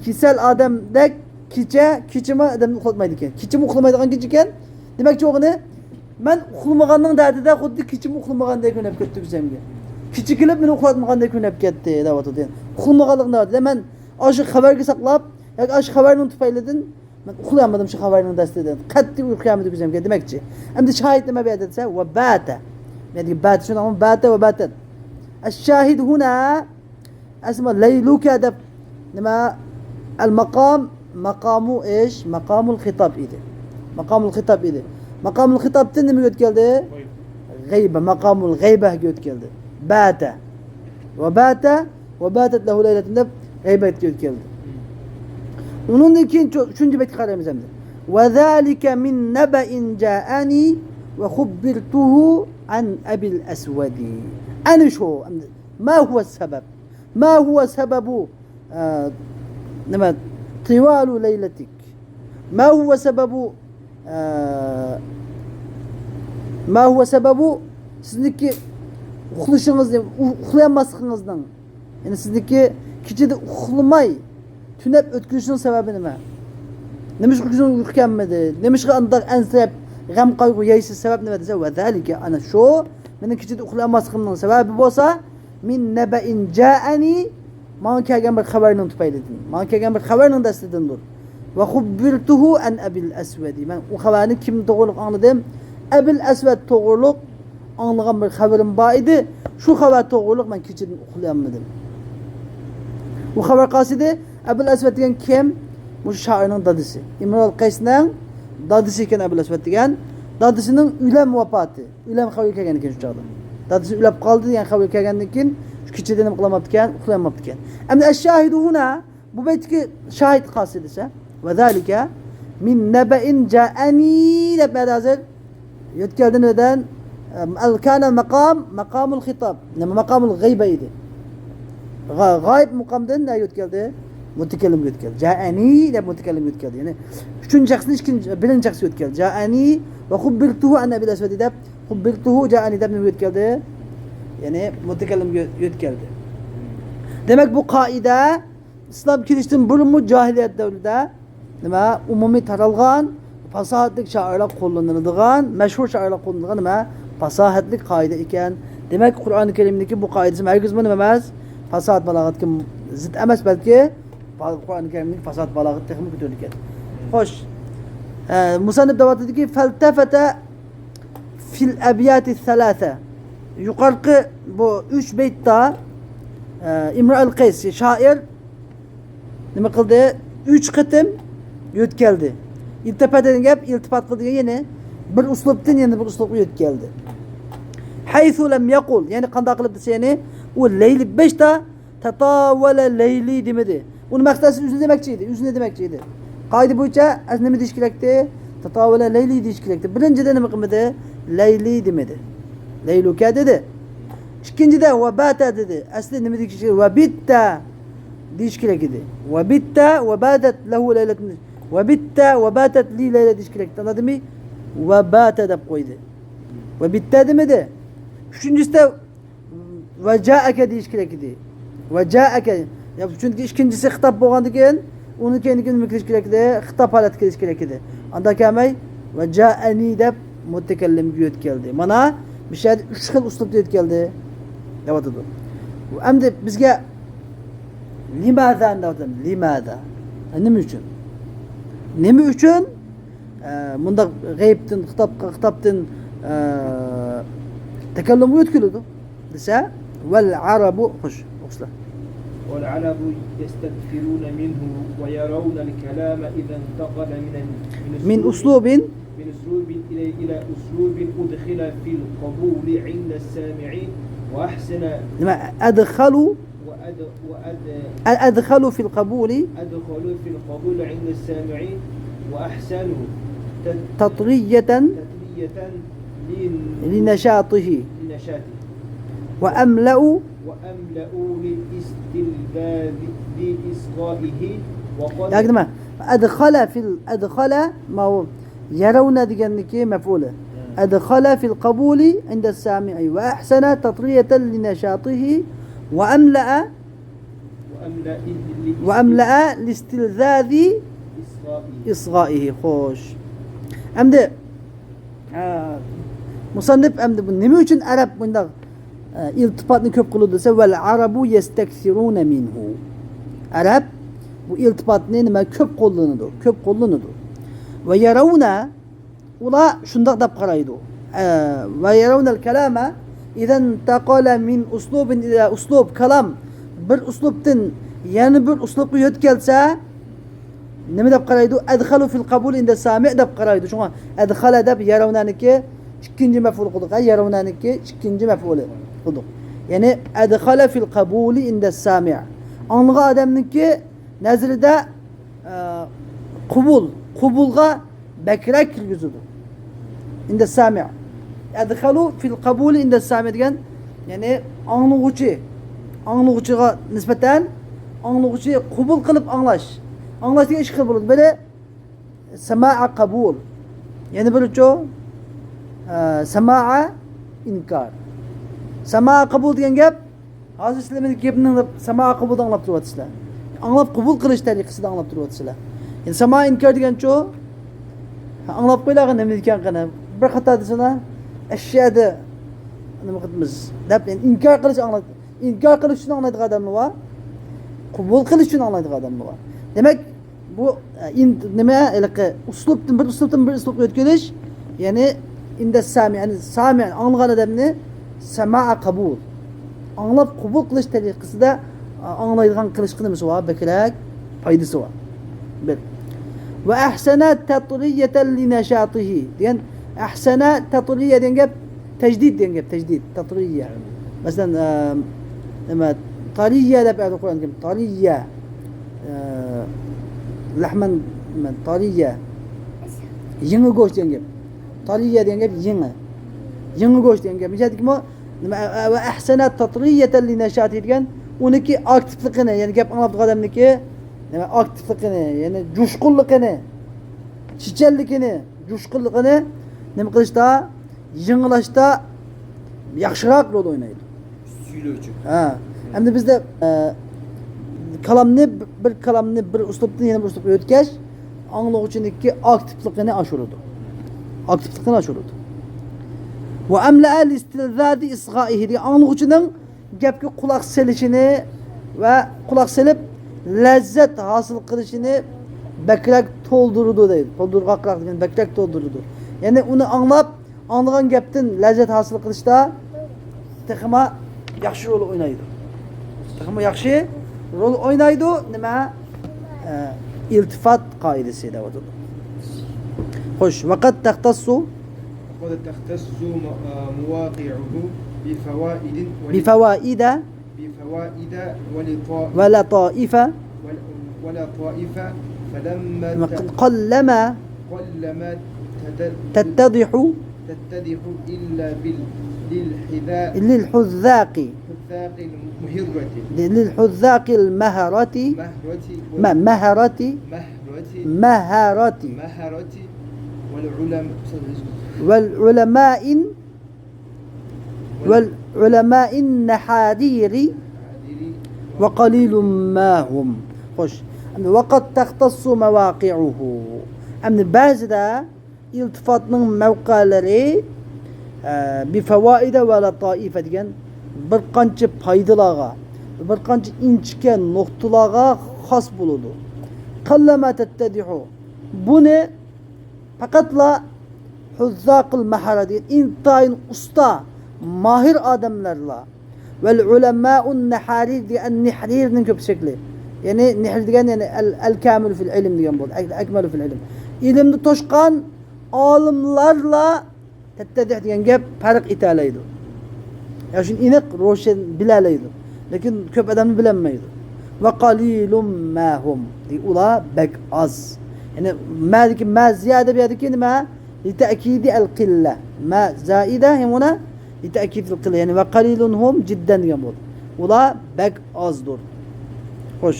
كېسەل ئادەمدەك كېچە، كېچىمۇ ئادەمنى ئۇخلاتمايدىكەن. كېچىمۇ ئۇخلىمايدىغان كېچىكەن. دېمەكچى بولغىنى، مەن ئۇخلىمىغاننىڭ دەردىدە خۇددى كېچىمۇ ئۇخلىمىغاندەك كۆرۈنۈپ كەتتى كۆزۈمگە. كېچە كېلىپ مېنى ئۇخلاتمىغاندەك كۆرۈنۈپ كەتتى، دەۋاتىدۇ. ئۇخلىمىغانلىقنىڭ دەردىدە مەن ئاشۇ خەۋەرگە ساقلاپ، ياكى ئاشۇ خەۋەرنىڭ تۈپەيلىدىن مەن ئۇخلىيالمىدىم شۇ خەۋەرنىڭ دەستىدىن. قەتئىي ئۇيقۇ كەلمىدى كۆزۈمگە دېمەكچى. ئەمدى شاھىت نېمە بۇ يەردە دېسە، ۋە باتە. مەندىكى باتە شۇنىڭ باتە ۋە باتەت. ئەششاھىد ھۇنا. ئەسلى لەيلۇكە دەپ نېمە؟ ئەل ماقام، ماقامۇ ئىش، ماقامۇل خىتاب ئىدى. ماقامۇل خىتاب ئىدى. ماقامۇل خىتابتىن نېمىگە ئۆتكەلدى؟ غەيبە، ماقامۇل غەيبەگە ئۆتكەلدى. باتە. ۋە باتە، ۋە باتەت لەھۇ لەيلەتۇن دەپ غەيبەتكە ئۆتكەلدى. ئۇنىڭدىن كېيىن چو-، ئۈچىنچى بەيتكە قارايمىز ئەمدى. ۋە زالىكە مىن نەبەئىن جائەنى ۋە خۇببىرتۇھۇ ئەن ئەبىل ئەسۋەدى. ئەنە شۇ، ئەمدى، ما ھۇۋە سەبەب؟ ما ھۇۋە سەبەبۇ، ئە، نېمە، تىۋالۇ لەيلەتىك؟ ما ھۇۋە سەبەبۇ، ئە، ما ھۇۋە سەبەبۇ، سىزنىڭكى ئۇخلىشىڭىزنى، ئۇ-، ئۇخلىيالماسلىقىڭىزنىڭ، يەنى سىزنىڭكى كېچىدە ئۇخلىماي تۈنەپ ئۆتكۈزۈشنىڭ سەۋەبى نېمە؟ نېمىشقا كۆزىڭىز ئۇيقۇ كەلمىدى؟ نېمىشقا ئانداق ئەنسىرەپ، غەم قايغۇ يەيسىز؟ سەۋەب نېمە دېسە، ۋە زالىكە، ئەنە شۇ مېنىڭ كېچىدە ئۇخلىيالماسلىقىمنىڭ سەۋەبى بولسا، مىن نەبەئىن جائەنى، ماڭا كەلگەن بىر خەۋەرنىڭ تۈپەيلىدىن، ماڭا كەلگەن بىر خەۋەرنىڭ دەستىدىندۇر. ۋە خۇببىرتۇھۇ ئەن ئەبىل ئەسۋەدى، مەن ئۇ خەۋەرنى كىم توغرۇلۇق ئاڭلىدىم؟ ئەبىل ئەسۋەد توغرۇلۇق ئاڭلىغان بىر خەۋىرىم بار ئىدى، شۇ خەۋەر توغرۇلۇق مەن كېچىدىن ئۇخلىيالمىدىم. ئۇ خەۋەر قايسىدى؟ ئەبىل ئەسۋەد دېگەن كىم؟ مۇشۇ شائىرنىڭ دادىسى. ئىمرۇئەل قەيسنىڭ دادىسى ئىكەن ئەبۇل ئەسۋەد دېگەن. دادىسىنىڭ ئۆلۈم ۋاپاتى، ئۆلۈم خەۋىرى كەلگەن ئىكەن شۇ چاغدا. دادىسى ئۆلۈپ قالدى دېگەن خەۋىرى كەلگەندىن كېيىن شۇ كېچىدە نېمە قىلالماپتىكەن؟ ئۇخلىيالماپتىكەن. ئەمدى ئەششاھىدۇ ھۇنا، بۇ بەيتتىكى شاھىت قايسى دېسە، ۋە زالىكە مىن نەبەئىن جائەنى دەپ نەدە ھازىر؟ يۆتكەلدى نەدەن؟ ئەل كانە ماقام، ماقامۇل خىتاب. نېمە؟ ماقامۇل غەيبە ئىدى. غا-، غايىب مۇقامدىن نە يۆتكەلدى؟ مۇتەكەللىمگە يۆتكەلدى. جائەنى دەپ مۇتەكەللىمگە يۆتكەلدى. يەنى ئۈچىنچى شەخسنى ئىككىنچى، بىرىنچى شەخس يۆتكەلدى. جائەنى ۋە خۇببىرتۇھۇ ئەن ئەبىل ئەسۋەدى دەپ، خۇببىرتۇھۇ جائەنى دەپ نېمە يۆتكەلدى؟ يەنى مۇتەكەللىمگە يۆتكەلدى. دېمەك، بۇ قائىدە ئىسلام كېلىشتىن بۇرۇنمۇ جاھىلىيەت دەۋرىدە نېمە، ئومۇمىي تارالغان، پاساھەتلىك شائىرلار قوللىنىلىدىغان، مەشھۇر شائىرلار قوللىنىدىغان نېمە، پاساھەتلىك قائىدە ئىكەن. دېمەك، قۇرئانى كەرىمدىكى بۇ قائىدىسى ھەرگىزمۇ نېمە ئەمەس، پاساھەت بالاغەتكە زىت ئەمەس، بەلكى قۇرئانى كەرىمدىكى پاساھەت بالاغەت تېخىمۇ كۆتۈرىدىكەن. خوش، ئە، مۇسەننىپ دەۋاتىدۇكى، فەلتەفەتە فىل ئەبياتى سەلاسە. يۇقارقى بۇ ئۈچ بەيتتە، ئە، ئىمرۇئەل قەيس شائىر نېمە قىلدى؟ ئۈچ قېتىم يۆتكەلدى. ئىلتەپەتە دېگەن گەپ، ئىلتىپات قىلدى دېگەن، يەنى بىر ئۇسلۇبتىن يەنە بىر ئۇسلۇبقا يۆتكەلدى. ھەيسۇ لەم يەقۇل، يەنى قانداق قىلىپ دېسە، يەنى ئۇ لەيلى بەشتە تەتاۋەلە لەيلى دېمىدى. ئۇنىڭ مەقسىتى ئۆزىنى دېمەكچى ئىدى، ئۆزىنى دېمەكچى ئىدى. قائىدە بويىچە ئەسلى نېمە دېيىش كېرەكتى؟ تەتاۋەلە لەيلى دېيىش كېرەكتى. بىرىنچىدە نېمە قىلمىدى؟ لەيلى دېمىدى. لەيلۇكە دېدى. ئىككىنچىدە ۋە باتە دېدى. ئەسلى نېمە دېيىش كېرەك؟ ۋە بىتتە. دېيىش كېرەك ئىدى. ۋە بىتتە ۋە باتەت لەھۇ لەيلەتىن. ۋە بىتتە ۋە باتەت لى لەيلە دېيىش كېرەك ئىدى. ئاڭلادىمۇ؟ ۋە باتە دەپ قويدى. ۋە بىتتە دېمىدى. ئۈچىنچىسىدە ۋە جائەكە دېيىش كېرەك ئىدى. ۋە جائەكە. يا، چۈنكى ئىككىنچىسى خىتاب بولغاندىكىن، ئۇنىڭ كەينىدىكى نېمە كېلىش كېرەك ئىدى؟ خىتاب ھالەتكە كېلىش كېرەك ئىدى. ئاندا كەلمەي، ۋە جائەنى دەپ مۇتەكەللىمگە يۆتكەلدى. مانا، بۇ يەردە ئۈچ خىل ئۇسلۇبتا يۆتكەلدى، دەۋاتىدۇ. ئەمدى بىزگە لىمازا دەۋاتىدۇ. لىمازا. نېمە ئۈچۈن؟ نېمە ئۈچۈن؟ ئە، مۇنداق غەيىبتىن، خىتاب، خىتابتىن، ئە، تەكەللۇمغا يۆتكىلىدۇ دېسە، ۋەل ئەرەبۇ، خوش، ئوقۇسىلەر. والعرب يستكثرون منه ويرون الكلام إذا انتقل من ال- من من أسلوب، أسلوب، من أسلوب إلى، إلى أسلوب أدخل في القبول عند السامع وأحسن. نېمە؟ أدخل. وأد-، وأد-، أدخل في القبول. أدخل في القبول عند السامع وأحسن تت-، تطرية. تطرية لن-، لنشاطه. لنشاطه. وأملأ. وأملأ للاستلذاذ بإصغائه. وقد ياكى نېمە؟ أدخل في ال-، أدخل ما هو؟ يرون دېگەننىڭكى مەپئۇلى. ئەدخەلە فىل قەبۇلى ئىندەس سامىئى ۋە ئەھسەنە تەترىيەتەن لىنەشاتىھى ۋە ئەملەئە، ۋە ئەملەئە لىستىلزازى ئىسغائىھى. خوش. ئەمدى، ئە، مۇسەننىپ ئەمدى بۇ نېمە ئۈچۈن ئەرەب بۇنداق ئە، ئىلتىپاتنى كۆپ قىلىدۇ دېسە، ۋەل ئەرەبۇ يەستەكسىرۇنە مىنھۇ. ئەرەب بۇ ئىلتىپاتنى نېمە، كۆپ قوللىنىدۇ، كۆپ قوللىنىدۇ. ۋە يەرەۋنە، ئۇلار شۇنداق دەپ قارايدۇ. ئە، ۋە يەرەۋنەل كەلامە ئىزەنتەقەلە مىن ئۇسلۇبىن ئىلە ئۇسلۇب، كالام بىر ئۇسلۇبتىن يەنە بىر ئۇسلۇبقا يۆتكەلسە، نېمە دەپ قارايدۇ؟ ئەدخەلۇ فىل قەبۇل ئىندە سامىئ دەپ قارايدۇ. شۇڭا ئەدخەلە دەپ يەرەۋنەنىڭكى ئىككىنچى مەپئۇل قىلدۇق. ھە، يەرەۋنەنىڭكى ئىككىنچى مەپئۇلى قىلدۇق. يەنى ئەدخەلە فىل قەبۇلى ئىندە سامىئ. ئاڭلىغان ئادەمنىڭكى نەزىرىدە، ئە، قوبۇل، قوبۇلغا بەكرەك كىرگۈزىدۇ. ئىندە سامىئ. ئەدخەلۇ فىل قەبۇلى ئىندە سامىئ دېگەن، يەنى ئاڭلىغۇچى، ئاڭلىغۇچىغا نىسبەتەن ئاڭلىغۇچى قوبۇل قىلىپ ئاڭلاش. ئاڭلاش دېگەن ئىككى خىل بولىدۇ. بىرى سەمائە قەبۇل. يەنە بىرىچۇ، ئە، سەمائە ئىنكار. سەمائە قەبۇل دېگەن گەپ، ھازىر سىلەر مېنىڭ گېپىمنى ئاڭلاپ، سەمائە قەبۇلدا ئاڭلاپ تۇرۇۋاتىسىلەر. ئاڭلاپ قەبۇل قىلىش تەرىقىسىدە ئاڭلاپ تۇرۇۋاتىسىلەر. يەنى سەمائە ئىنكار دېگەنچۇ، ھە، ئاڭلاپ قويلاغا نېمە ئىكەن قېنى. بىر خاتا دېسىنا، ئەشيەدە نېمە قىلىمىز دەپ، يەنى ئىنكار قىلىش ئاڭلاپ، ئىنكار قىلىش ئۈچۈن ئاڭلايدىغان ئادەملەر بار. قوبۇل قىلىش ئۈچۈن ئاڭلايدىغان ئادەملەر بار. دېمەك، بۇ، ئە، ئىن-، نېمە، ھېلىقى ئۇسلۇبتىن بىر ئۇسلۇبتىن بىر ئۇسلۇبقا ئۆتكىلىش، يەنى ئىندە سامىئ، يەنى سامىئ، ئاڭلىغان ئادەمنى سەمائە قەبۇل، ئاڭلاپ قوبۇل قىلىش تەرىقىسىدە، ئا، ئاڭلايدىغان قىلىشقا نېمىسى بار؟ بەكرەك پايدىسى بار. بىر. ۋە ئەھسەنە تەترىيەتەن لىنەشاتىھى دېگەن، ئەھسەنە تەترىيە دېگەن گەپ، تەجدىد دېگەن گەپ، تەجدىد، تەترىيە. مەسىلەن، ئە، نېمە، تارىيە دەپ ئەدە قۇرئان كېلىپ، تارىيە. ئە، لەھمەن، نېمە، تارىيە. يېڭى گۆش دېگەن گەپ. تارىيە دېگەن گەپ يېڭى. يېڭى گۆش دېگەن گەپ. مىسالدىكىمۇ، نېمە، ئە، ئە، ۋە ئەھسەنە تاترىيەتەن لىنەشاتى دېگەن ئۇنىڭكى ئاكتىپلىقىنى، يەنى گەپ ئاڭلاپ تۇرغان ئادەمنىڭكى، نېمە، ئاكتىپلىقىنى، يەنى جۇشقۇنلۇقىنى، چېچەنلىكىنى، جۇشقۇنلۇقىنى نېمە قىلىشتا؟ يېڭىلاشتا ياخشىراق رول ئوينايدۇ. سۈيلۈۋچى. ھە. ئەمدى بىزدە، ئە، كالامنى، بىر كالامنى بىر ئۇسلۇبتىن يەنە بىر ئۇسلۇبقا ئۆتكەچ، ئاڭلىغۇچىنىڭكى ئاكتىپلىقىنى ئاشۇرىدۇ. ئاكتىپلىقىنى ئاشۇرىدۇ. ۋە ئەملەئە لىستىلزازى ئىسغائىھى دېگەن ئاڭلىغۇچىنىڭ گەپكە قۇلاق سېلىشىنى ۋە قۇلاق سېلىپ لەززەت ھاسىل قىلىشىنى بەكرەك تولدۇرىدۇ دەيدۇ. تولدۇرغاقراق دېگەن بەكرەك تولدۇرىدۇ. يەنى ئۇنى ئاڭلاپ، ئاڭلىغان گەپتىن لەززەت ھاسىل قىلىشتا تېخىمۇ ياخشى رول ئوينايدۇ. تېخىمۇ ياخشى رول ئوينايدۇ. نېمە؟ ئە، ئىلتىفات قائىدىسى دەۋاتىدۇ. خوش، ۋەقەد تەختەسسۇ. وقد تختص م-، مواقعه بفوائد ول-، بفوائد. بفوائد ولطا-، ولطائف. ول-، ولطائف. فلما ت-، قلما. قلما تت-، تتضح. تتضح إلا بال-، للحذا-، للحذاق. للحذاق المهرة. م-، مهرة. مهرة. مهرة. والعلماء. والعلماء. والعلماء النحارير. وقليل ما هم. خوش. وقد تختص مواقعه. ئەمدى بەزىدە ئىلتىپاتنىڭ مەۋقەلىرى، ئە، بىفەۋائىدە ۋە لەتائىفە دېگەن بىر قانچە پايدىلارغا، بىر قانچە ئىنچىكە نۇقتىلارغا خاس بولىدۇ. قەللەما تەتتەدىھۇ. بۇنى پەقەتلا ھۇززاقىل مەھەرە دېگەن ئىنتايىن ئۇستا، ماھىر ئادەملەرلا ۋەل ئۇلەمائۇن نەھەرىر دېگەن، نەھرىرنىڭ كۆپ شەكلى. يەنى نەھر دېگەن، يەنى ئەل، ئەل كامىلۇ فىل ئىلم دېگەن بولدى. ئەك، ئەكمەلۇ فىل ئىلم. ئىلىمدە توشقان ئالىملارلا تەتتەدىھ دېگەن گەپ پەرق ئېتەلەيدۇ. يا شۇنى ئېنىق، روشەن بىلەلەيدۇ. لېكىن كۆپ ئادەمنى بىلەلمەيدۇ. ۋە قەلىلۇم مەھۇم. ئۇلار بەك ئاز. يەنى مەدىكى مە زىيادە بۇ يەردىكى نېمە؟ لىتەئكىدى ئەل قىللە. مە زائىدە ھەم ئۇنا لىتەئكىدىل قىللە. يەنى ۋە قەلىلۇن ھۇم جىددەن دېگەن بولدى. ئۇلار بەك ئازدۇر. خوش.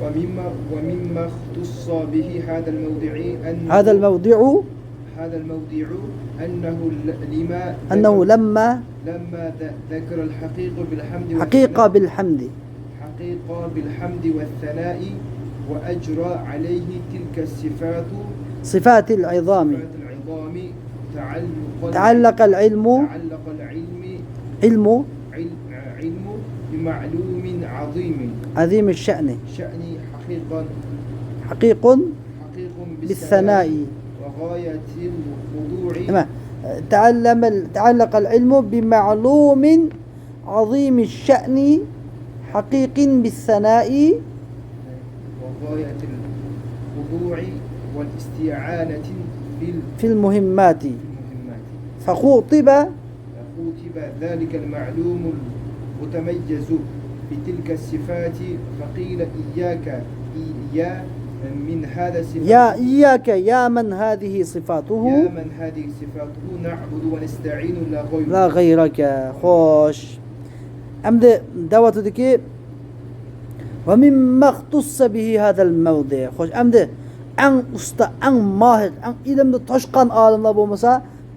ومما، ومما اختص به هذا الموضع أنه، هذا الموضع، هذا الموضع أنه ل، لما أنه ذكر، لما، لما ذ، ذكر الحقيق بالحمد حقيقة والثناء. بالحمد. حقيق بالحمد والثناء وأجرى عليه تلك الصفات، صفات العظام. صفات العظام تعلق، تعلق العلم، تعلق العلم، علم، عل، علم بمعلوم عظيم، عظيم الشأن. شأن حقيقا، حقيق، حقيق بالثناء. بالثناء وغاية الخضوع. نعم. تعلم ال، تعلق العلم بمعلوم عظيم الشأن حقيق بالثناء وغاية الخضوع والاستعانة في ال، في المهمات. المهمات. فخوطب، فخوطب ذلك المعلوم المتميز بتلك الصفات فقيل إياك، إيا من هذا صفات، يا إياك يا من هذه صفاته، يا من هذه صفاته نعبد ونستعين لا غيرك. لا غيرك. خوش. ئەمدى دەۋاتىدۇكى، ومما اختص به هذا الموضع. خوش، ئەمدى ئەڭ ئۇستا، ئەڭ ماھىر، ئەڭ ئىلىمدە توشقان ئالىملار بولمىسا،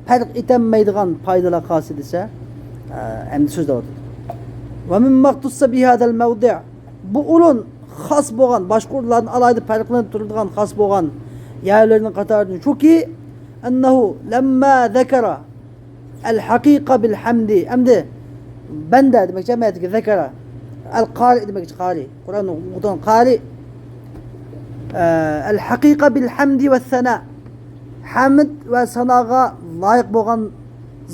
پەرق ئېتەلمەيدىغان پايدىلار قالسا دېسە، ئە، ئەمدى سۆز دەۋاتىدۇ. ومما اختص به هذا الموضع. بۇ ئورۇن خاس بولغان، باشقا ئورۇنلاردىن ئالاھىدە پەرقلىنىپ تۇرىدىغان خاس بولغان يەرلىرىنىڭ قاتارىدىن شۇكى، أنه لما ذكر الحقيق بالحمد. ئەمدى بەندە دېمەكچى، مەتىگە ذكر. ئەل قارىئ دېمەكچى، قارىئ. قۇرئان ئوقۇغان قارىئ. ئە، الحقيق بالحمد والثناء. ھەمد ۋە ساناغا لايىق بولغان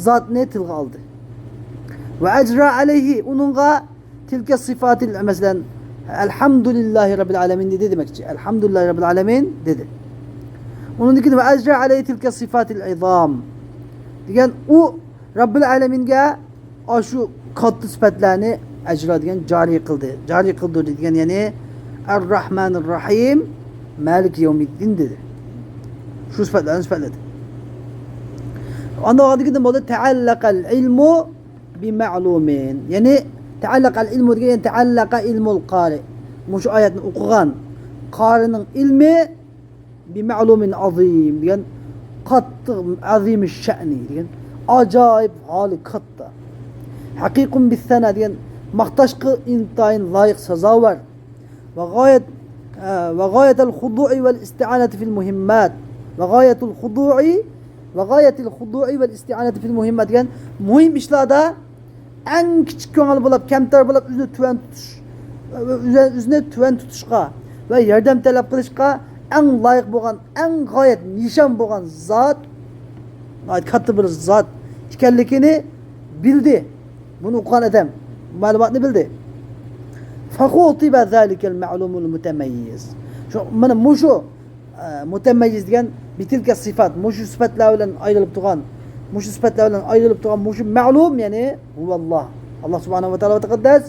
زاتنى تىلغا ئالدى. وأجرى عليه، ئۇنىڭغا تىلكە سىفاتىل، مەسىلەن، ئەلھەمدۇلىللاھى رەببىل ئالەمىن دېدى دېمەكچى. ئەلھەمدۇلىللاھى رەببىل ئالەمىن دېدى. ئۇنىڭدىن كېيىن ۋە ئەجرا ئەلەيھى تىلكە سىفاتىل ئىزام دېگەن، ئۇ رەببىل ئالەمىنگە ئاشۇ كاتتا سۈپەتلەرنى ئەجرا دېگەن جارى قىلدى. جارى قىلدۇردى دېگەن، يەنى ئەرراھمانىر راھىم، مالىكى يەۋمىددىن دېدى. شۇ سۈپەتلەرنى سۈپەتلىدى. ئاندىن بولدى تەئەللەقەل ئىلمۇ بىمەلۇمىن. يەنى تەئەللەقەل ئىلمۇ دېگەن، يەنى تەئەللەقە ئىلمۇل قارى. مۇشۇ ئايەتنى ئوقۇغان قارىنىڭ ئىلمى بىمەلۇمىن ئازىم دېگەن، قاتتىق، ئازىمى شەئنى دېگەن، ئاجايىپ ھالى كاتتا. ھەقىقۇن بىسسەنا دېگەن، ماختاشقا ئىنتايىن لايىق، سازاۋەر. ۋە غايەت، ئە، ۋە غايەتەل خۇدۇئى ۋەل ئىستىئانەتى فىل مۇھىممات. ۋە غايەتۇل خۇدۇئى، ۋە غايەتىل خۇدۇئى ۋەل ئىستىئانەتى فىل مۇھىممات دېگەن مۇھىم ئىشلاردا ئەڭ كىچىك كۆڭۈل بولۇپ، كەمتەر بولۇپ، ئۆزىنى تۆۋەن تۇتۇش، ئۆزىنى تۆۋەن تۇتۇشقا ۋە ياردەم تەلەپ قىلىشقا ئەڭ لايىق بولغان، ئەڭ غايەت نىشان بولغان زات، ناھايىتى كاتتا بىر زات ئىكەنلىكىنى بىلدى. بۇنى ئوقۇغان ئادەم مەلۇماتنى بىلدى. فخوطب ذلك المعلوم المتميز. شۇ، مانا مۇشۇ ئە، مۇتەمەييىز دېگەن بىتىلكە سىفات، مۇشۇ سۈپەتلەر بىلەن ئايرىلىپ تۇرغان، مۇشۇ سۈپەتلەر بىلەن ئايرىلىپ تۇرغان، مۇشۇ مەلۇم، يەنى ھۇۋاللا، ئاللا سۇبھانەھۇ ۋە تائالا تەقەددەس،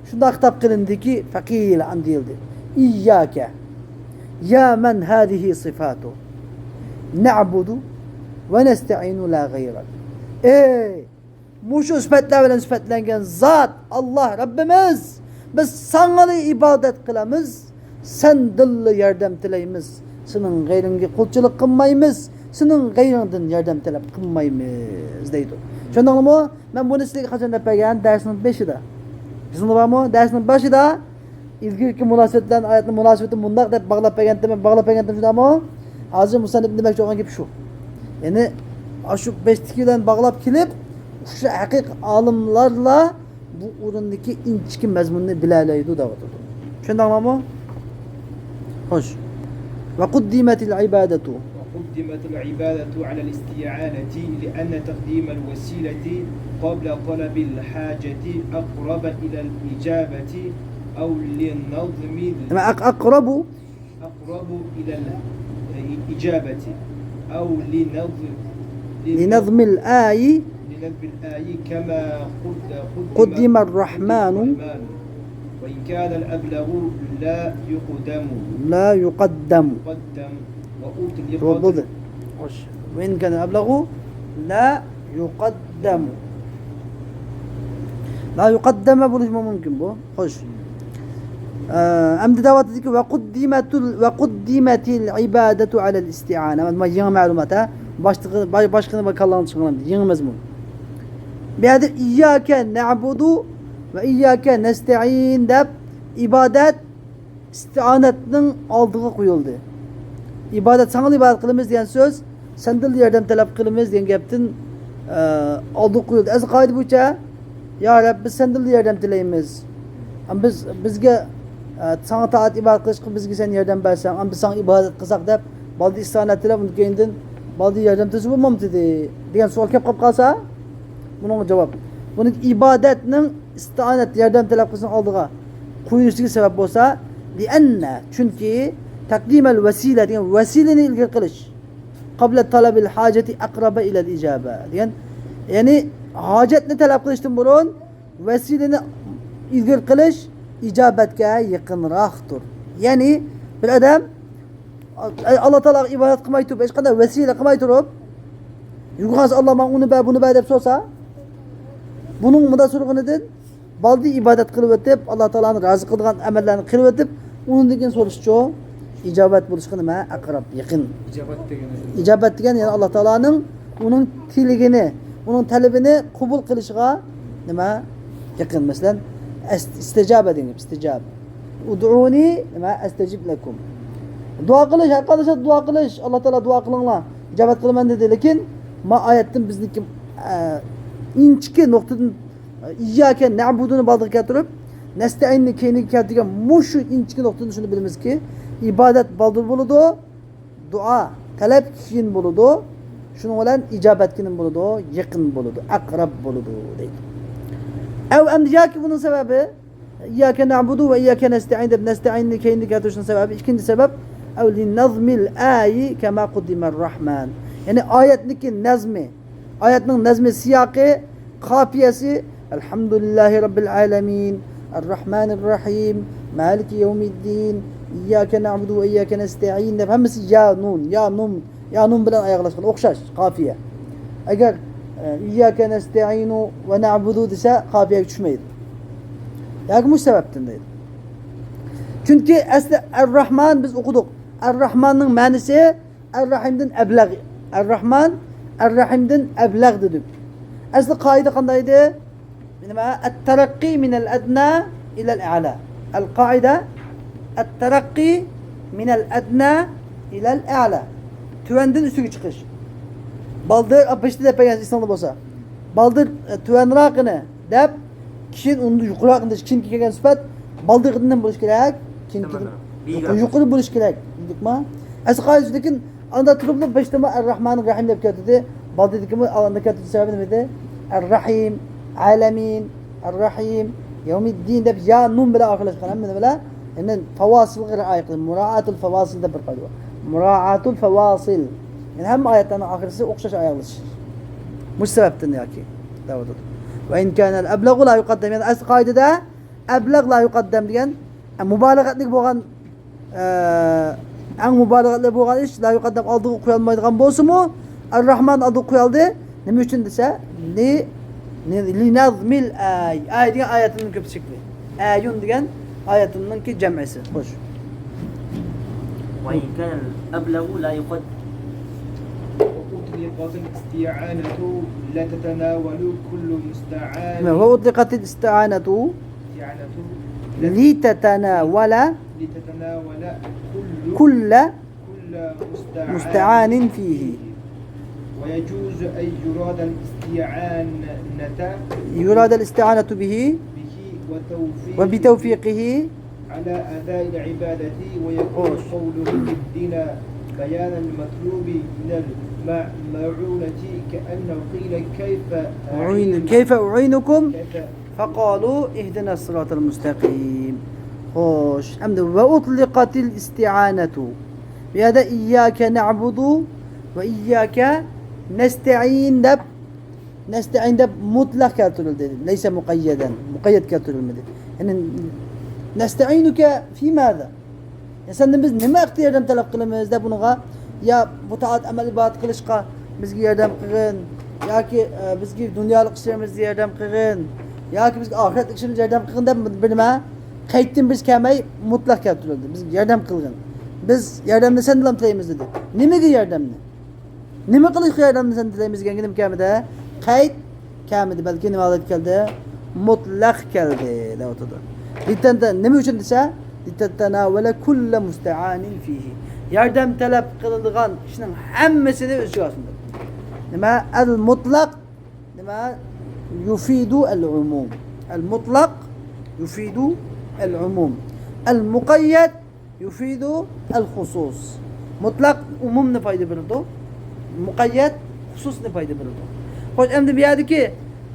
شۇنداق خىتاب قىلىندىكى، فەقىلە ئان دېيىلدى. ئىيياكە يا مەن ھازىھى سىفاتۇ نەئبۇدۇ ۋە نەستەئىنۇ لا غەيرەك. ئەي مۇشۇ سۈپەتلەر بىلەن سۈپەتلەنگەن زات ئاللاھ رەببىمىز، بىز ساڭىلا ئىبادەت قىلىمىز، سەندىنلا ياردەم تىلەيمىز، سېنىڭ غەيرىڭگە قۇلچىلىق قىلمايمىز، سېنىڭ غەيرىڭدىن ياردەم تەلەپ قىلمايمىز دەيدۇ. چۈشەندىڭلارمۇ؟ مەن بۇنى سىلەرگە قاچان دەپ بەرگەن؟ دەرسنىڭ بېشىدا. ئېسىڭلار بارمۇ؟ دەرسنىڭ بېشىدا ئىلگىرىكى مۇناسىۋەت بىلەن ئايەتنىڭ مۇناسىۋىتى مۇنداق دەپ باغلاپ بەرگەنتىم، باغلاپ بەرگەنتىم، شۇنداقمۇ؟ ھازىر مۇسەننىپ دېمەكچى بولغان گېپى شۇ. يەنى ئاشۇ بەشتىكى بىلەن باغلاپ كېلىپ، شۇ ھەقىقىي ئالىملارلا بۇ ئورۇندىكى ئىنچىكە مەزمۇننى بىلەلەيدۇ دەۋاتىدۇ. چۈشەندىڭلارمۇ؟ خوش. وقدمت العبادة. وقدمت العبادة على الاستعانة لأن تقديم الوسيلة قبل طلب الحاجة أقرب إلى الإجابة أو لنظم ال- نعم، أق-، أقرب. أقرب إلى الإجابة أو لنظم، لنظم الآي. لنظم الآي كما قد-، قدم، قدم الرحمن. قدم الرحمن. وإن كان الأبلغ لا يقدم. لا يقدم. يقدم. وأطلقت. وإن كان الأبلغ لا يقدم. لا يقدم بولۇشىمۇ مۇمكىن بۇ. خوش. ئە، ئەمدى دەۋاتىدىكى، وقدمت ال-، وقدمت العبادة على الاستعانة. مانا يېڭى مەلۇمات، ھە؟ باشقىنى، باشقىنى كاللاڭدا چىقىرىڭ. يېڭى مەزمۇن. بۇ يەردە إياك نعبد وإياك نستعين دەپ ئىبادەت ئىستىئانەتنىڭ ئالدىغا قويۇلدى. ئىبادەت، ساڭىلا ئىبادەت قىلىمىز دېگەن سۆز، سەندىنلا ياردەم تەلەپ قىلىمىز دېگەن گەپتىن، ئە، ئالدىغا قويۇلدى. ئەسلى قائىدە بويىچە، يا رەب، بىز سەندىنلا ياردەم تىلەيمىز. ئەم، بىز، بىزگە، ئە، ساڭا تائەت ئىبادەت قىلىشقا بىزگە سەن ياردەم بەرسەڭ، ئەم، بىز ساڭا ئىبادەت قىلساق دەپ، بالدى ئىستىئانەت تىلەپ، ئۇنىڭ كەينىدىن بالدى ياردەم تىلىسە بولمامتىدى دېگەن سوئال كەپ قاپ قالسا، بۇنىڭغا جاۋاب. بۇنى ئىبادەتنىڭ ئىستىئانەت، ياردەم تەلەپ قىلىشنىڭ ئالدىغا قويۇلۇشىدىكى سەۋەب بولسا، لأن، چۈنكى، تەقدىمەل ۋەسىلە دېگەن ۋەسىلىنى ئىلگىرى قىلىش. قەبلە تەلەبىل ھاجەتى ئەقرەبە ئىلەل ئىجابە دېگەن، يەنى ھاجەتنى تەلەپ قىلىشتىن بۇرۇن ۋەسىلىنى ئىلگىرى قىلىش ئىجابەتكە يېقىنراقتۇر. يەنى بىر ئادەم ئاللا تائالاغا ئىبادەت قىلماي تۇرۇپ، ھېچقانداق ۋەسىلە قىلماي تۇرۇپ، يۇقىرى قالسا، ئاللا، ماڭا ئۇنى بەر، بۇنى بەر دەپ سورىسا، بۇنىڭ مۇنداق سورىغىنىدىن بالدى ئىبادەت قىلىۋېتىپ، ئاللا تائالانى رازى قىلىدىغان ئەمەللەرنى قىلىۋېتىپ، ئۇنىڭدىن كېيىن سورىشىچۇ؟ ئىجابەت بولۇشقا نېمە؟ ئەقرەب، يېقىن. ئىجابەت دېگىنى؟ ئىجابەت دېگەن، يەنى ئاللا تائالانىڭ ئۇنىڭ تىلىگىنى، ئۇنىڭ تەلىپىنى قوبۇل قىلىشىغا نېمە؟ يېقىن. مەسىلەن، ئەس-، ئىستىجابە دېگەن گەپ، ئىستىجابە. ئۇدئۇنى نېمە؟ ئەستەجىب لەكۇم. دۇئا قىلىش، ھەر قانداق دۇئا قىلىش، ئاللا تائالا دۇئا قىلىڭلار، ئىجابەت قىلىمەن دېدى. لېكىن ما ئايەتتىن بىزنىڭكى، ئە، ئىنچىكە نۇقتىدىن، ئە، ئىيياكە نەئبۇدۇنى بالدىغا كەلتۈرۈپ، نەستەئىننى كەينىگە كەلتۈرگەن مۇشۇ ئىنچىكە نۇقتىدىن شۇنى بىلىمىزكى، ئىبادەت بالدۇر بولىدۇ، دۇئا، تەلەپ كېيىن بولىدۇ، شۇنىڭ بىلەن ئىجابەتكە نېمە بولىدۇ؟ يېقىن بولىدۇ، ئەقرەب بولىدۇ دەيدۇ. ئەۋ ئەمدى ياكى بۇنىڭ سەۋەبى، ئىيياكە نەئبۇدۇ ۋە ئىيياكە نەستەئىن دەپ نەستەئىننى كەينىگە كەلتۈرۈشنىڭ سەۋەبى، ئىككىنچى سەۋەب، ئەۋ لىنەزمىل ئايى كەما قۇددىمەر راھمان. يەنى ئايەتنىڭكى نەزمى، ئايەتنىڭ نەزمى، سىياقى، قاپىيەسى، ئەلھەمدۇلىللاھى رەببىل ئالەمىن، ئەرراھمانىر راھىم، مالىكى يەۋمىددىن، ئىيياكە نەئبۇدۇ ۋە ئىيياكە نەستەئىن دەپ ھەممىسى يا نۇن، يا نۇن، يا نۇن بىلەن ئاياغلاشقان، ئوخشاش قاپىيە. ئەگەر، ئە، ئىيياكە نەستەئىنۇ ۋە نەئبۇدۇ دېسە، قاپىيەگە چۈشمەيدۇ. ياكى مۇشۇ سەۋەبتىن دەيدۇ. چۈنكى ئەسلى ئەرراھمان بىز ئوقۇدۇق. ئەرراھماننىڭ مەنىسى ئەرراھىمدىن ئەبلەغ. ئەرراھمان ئەرراھىمدىن ئەبلەغ دېدۇق. ئەسلى قائىدە قانداق ئىدى؟ نېمە؟ ئەتتەرەققى مىنەل ئەدنا ئىلەل ئەلا. ئەلقائىدە، ئەتتەرەققى مىنەل ئەدنا ئىلەل ئەلا. تۆۋەندىن ئۈستىگە چىقىش. بالدۇر، ئا، بېشىدا دەپ بەرگەن ئېسىڭدە بولسا. بالدۇر، ئە، تۆۋەنراقىنى دەپ، كېيىن ئۇنىڭدىن يۇقىرىراقنى دەپ، كېيىن كەلگەن سۈپەت بالدۇرغىدىن نېمە بولۇشى كېرەك؟ كېيىن، كېيىن، يۇقىرى بولۇشى كېرەك. بىلدىڭمۇ؟ ئەسلى قائىدىسى، لېكىن ئاندا تۇرۇپلا بېشىدىمۇ ئەرراھمانىر راھىم دەپ كەتتى. بالدۇردىكىمۇ ئاندا كەتتى، سەۋەبى نېمە ئىدى؟ ئەرراھىم، ئالەمىن، ئەرراھىم، يەۋمىددىن دەپ يا نۇن بىلەن ئاخىرلاشقان ھەممە نېمە بىلەن. يەنى فاۋاسىلغا رىئايە قىلىش. مۇرائاتۇل فاۋاسىل دەپ بىر قائىدە بار. مۇرائاتۇل فاۋاسىل. يەنى ھەممە ئايەتلەرنىڭ ئاخىرىسى ئوخشاش ئاياغلىشىش. مۇشۇ سەۋەبتىن ياكى. دەۋاتىدۇ. ۋە ئىن كانەل ئەبلەغۇ لا يۇقەددەم. يەنى ئەسلى قائىدىدە ئەبلەغ لا يۇقەددەم دېگەن، ئە، مۇبالىغەتلىك بولغان، ئە، ئەڭ مۇبالىغەتلىك بولغان ئىش، لا يۇقەددەم ئالدىغا قويالمايدىغان بولسىمۇ، ئەرراھمان ئالدىغا قويالدى. نېمە ئۈچۈن دېسە، لى لنظم الآي. ئاي دېگەن ئايەتنىڭ كۆپلۈكى. ئايۇن دېگەن ئايەتنىڭكى جەمئىسى. خوش. وإن كان الأبلغ لا يقدر. وأطلقت الاستعانة لتتناول كل مستعان. وأطلقت الاستعانة الاستعانة لتتناول لتتناول كل كل كل مستعان مستعان فيه. ويجوز أن يراد الاستعانة يراد الاستعانة به به وتوفيق وبتوفيقه. على أداء العبادة ويكون خوش. قوله اهدنا بيان المطلوب من المعونة كأنه قيل كيف أعين كيف أعينكم كيف فقالوا اهدنا الصراط المستقيم. خوش. ئەمدى وأطلقت الاستعانة. بۇ يەردە إياك نعبد وإياك نستعين دەپ، نستعين دەپ مۇتلەق كەلتۈرۈلدى. ليس مقيدا، مۇقەييەت كەلتۈرۈلمىدى. يەنى نستعينك في ماذا؟ يا سەندىن بىز نېمە ھەقتە ياردەم تەلەپ قىلىمىز دەپ ئۇنىڭغا، يا بۇ تائەت ئەمەل ئىبادەت قىلىشقا بىزگە ياردەم قىلغىن، ياكى ئە، بىزگە دۇنيالىق ئىشلىرىمىزدا ياردەم قىلغىن، ياكى بىزگە ئاخىرەتلىك ئىشلىرىمىزدا ياردەم قىلغىن دەپ بىر نېمە قەيتتىن بىز كەلمەي مۇتلەق كەلتۈرۈلدى. بىزگە ياردەم قىلغىن. بىز ياردەمنى سەندىنلا تىلەيمىز دېدى. نېمىگە ياردەمنى؟ نېمە قىلىشقا ياردەمنى سەندىن تىلەيمىز دېگەن نېمە كەلمىدى؟ قەيت كەلمىدى، بەلكى نېمە ھالەت كەلدى؟ مۇتلەق كەلدى دەۋاتىدۇ. لتتناول نېمە ئۈچۈن دېسە، لتتناول كل مستعان فيه. ياردەم تەلەپ قىلىنىدىغان ئىشنىڭ ھەممىسىنى ئۆز ئىچىگە ئالسۇن دەپ. نېمە؟ المطلق نېمە؟ يفيد العموم. المطلق يفيد العموم. المقيد يفيد الخصوص. مۇتلەق ئومۇمنى پايدا بېرىدۇ، مۇقەييەت خۇسۇسنى پايدا بېرىدۇ. خوش، ئەمدى بۇ يەردىكى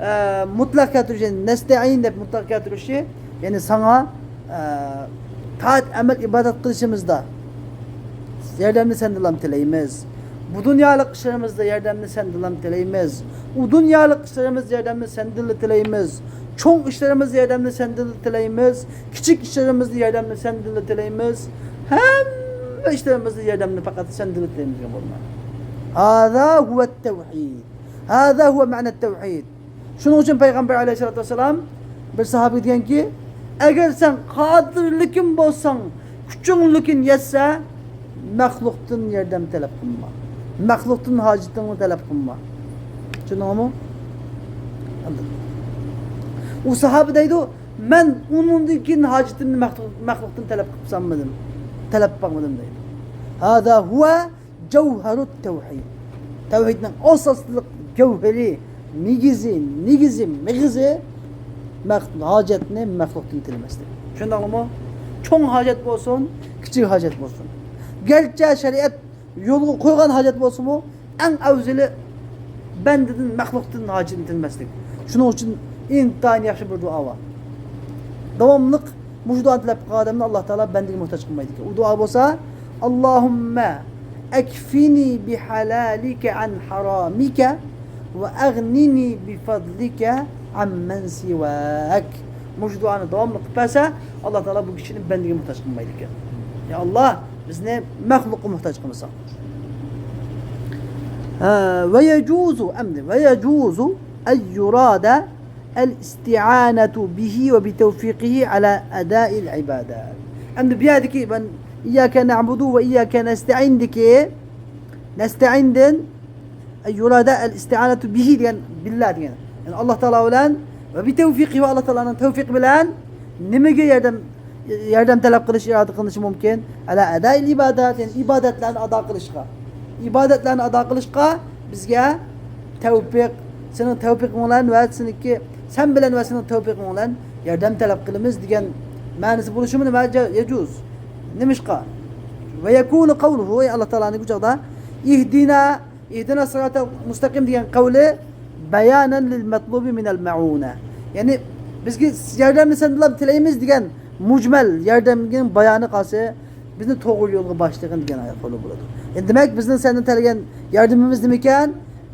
ئە، مۇتلەق كەلتۈرۈشى، نەستەئىن دەپ مۇتلەق كەلتۈرۈشى، يەنى ساڭا ئە، تائەت ئەمەل ئىبادەت قىلىشىمىزدا ياردەمنى سەندىنلا تىلەيمىز. بۇ دۇنيالىق ئىشلىرىمىزدا ياردەمنى سەندىنلا تىلەيمىز. ئۇ دۇنيالىق ئىشلىرىمىزدا ياردەمنى سەندىنلا تىلەيمىز. چوڭ ئىشلىرىمىزدا ياردەمنى سەندىنلا تىلەيمىز. كىچىك ئىشلىرىمىزدا ياردەمنى سەندىنلا تىلەيمىز. ھەممە ئىشلىرىمىزدا ياردەمنى پەقەت سەندىنلا تىلەيمىز دېگەن بولما. هذا هو التوحيد. هذا هو معنى التوحيد. شۇنىڭ ئۈچۈن پەيغەمبەر ئەلەيھىسسالاتۇ ۋەسسالام بىر ساھابىگە دېگەنكى، ئەگەر سەن قادىرلىكىم بولساڭ، كۈچۈڭلۈكىن يەتسە، مەخلۇقتىن ياردەم تەلەپ قىلما. مەخلۇقتىن ھاجىتىڭنى تەلەپ قىلما. چۈشەندىڭىزمۇ؟ ئۇ ساھابە دەيدۇ، مەن ئۇنىڭدىن كېيىن ھاجىتىمنى مەخلۇق، مەخلۇقتىن تەلەپ قىلىپ سالمىدىم، تەلەپ باقمىدىم دەيدۇ. هذا هو جەۋھەرۇت تەۋھىد. تەۋھىدنىڭ ئاساسلىق گەۋھىرى، نېگىزى، نېگىزى، مېغىزى مەخ-، ھاجەتنى مەخلۇقتىن تىلىمەسلىك. چۈشەندىڭلارمۇ؟ چوڭ ھاجەت بولسۇن، كىچىك ھاجەت بولسۇن. گەرچە شەرىئەت يولغا قويغان ھاجەت بولسىمۇ، ئەڭ ئەۋزىلى بەندىدىن، مەخلۇقتىن ھاجىتىنى تىلىمەسلىك. شۇنىڭ ئۈچۈن ئىنتايىن ياخشى بىر دۇئا بار. داۋاملىق مۇشۇ دۇئانى تىلەپ قىلغان ئادەمنى ئاللا تائالا بەندىگە موھتاج قىلمايدىكەن. ئۇ دۇئا بولسا، اللهم اكفني بحلالك عن حرامك وأغنني بفضلك عمن سواك. مۇشۇ دۇئانى داۋاملىق قىلىپ بەرسە، ئاللا تائالا بۇ كىشىنى بەندىگە موھتاج قىلمايدىكەن. يا ئاللا، بىزنى مەخلۇققا موھتاج قىلمىساڭ. ھە، ويجوز، ئەمدى، ويجوز أن يراد الاستعانة به وبتوفيقه على أداء العبادة. ئەمدى بۇ يەردىكى مەن إياك نعبد وإياك نستعين دىكى نستعين دىن يراد الاستعانة به دېگەن، بالله دېگەن. يەنى ئاللا تائالا بىلەن وبتوفيقه ۋە ئاللا تائالانىڭ تەۋپىقى بىلەن نېمىگە ياردەم ياردەم تەلەپ قىلىش ئىرادە قىلىنىشى مۇمكىن؟ على أداء العبادات، يەنى ئىبادەتلەرنى ئادا قىلىشقا. ئىبادەتلەرنى ئادا قىلىشقا بىزگە تەۋپىق، سېنىڭ تەۋپىقىڭ بىلەن ۋە سېنىڭكى، سەن بىلەن ۋە سېنىڭ تەۋپىقىڭ بىلەن ياردەم تەلەپ قىلىمىز دېگەن مەنىسى بولۇشىمۇ نېمە؟ جا-، يجوز. نېمىشقا؟ ويكون قوله، ئاللا تائالانىڭ بۇ چاغدا اهدنا اهدنا الصراط المستقيم دېگەن قەۋلى بيانا للمطلوب من المعونة. يەنى بىزگە ياردەمنى سەندىنلا تىلەيمىز دېگەن مۇجمەل ياردەمنىڭ بايانى قالسا، بىزنى توغرا يولغا باشلىغىن دېگەن ئايەت قولى بولىدۇ. يەنى دېمەك، بىزنىڭ سەندىن تىلىگەن ياردىمىمىز نېمىكەن؟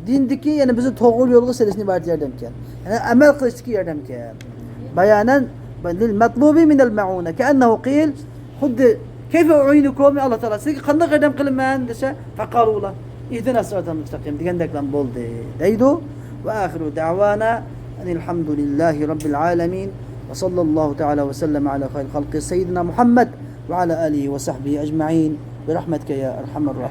دىندىكى، يەنى بىزنى توغرا يولغا سېلىشتىن ئىبارەت ياردەمكەن. يەنى ئەمەل قىلىشتىكى ياردەمكەن. بيانا للمطلوب من المعونة كأنه قيل خۇددى كيف أعينكم، ئاللا تائالا سىزگە قانداق ياردەم قىلىمەن دېسە، فقالوا ئۇلار اهدنا الصراط المستقيم دېگەندەكلا بولدى دەيدۇ. وآخر دعوانا الحمد لله رب العالمين، وصلى الله تعالى وسلم على خير خلقه سيدنا محمد وعلى آله وصحبه أجمعين، برحمتك يا أرحم الراحمين.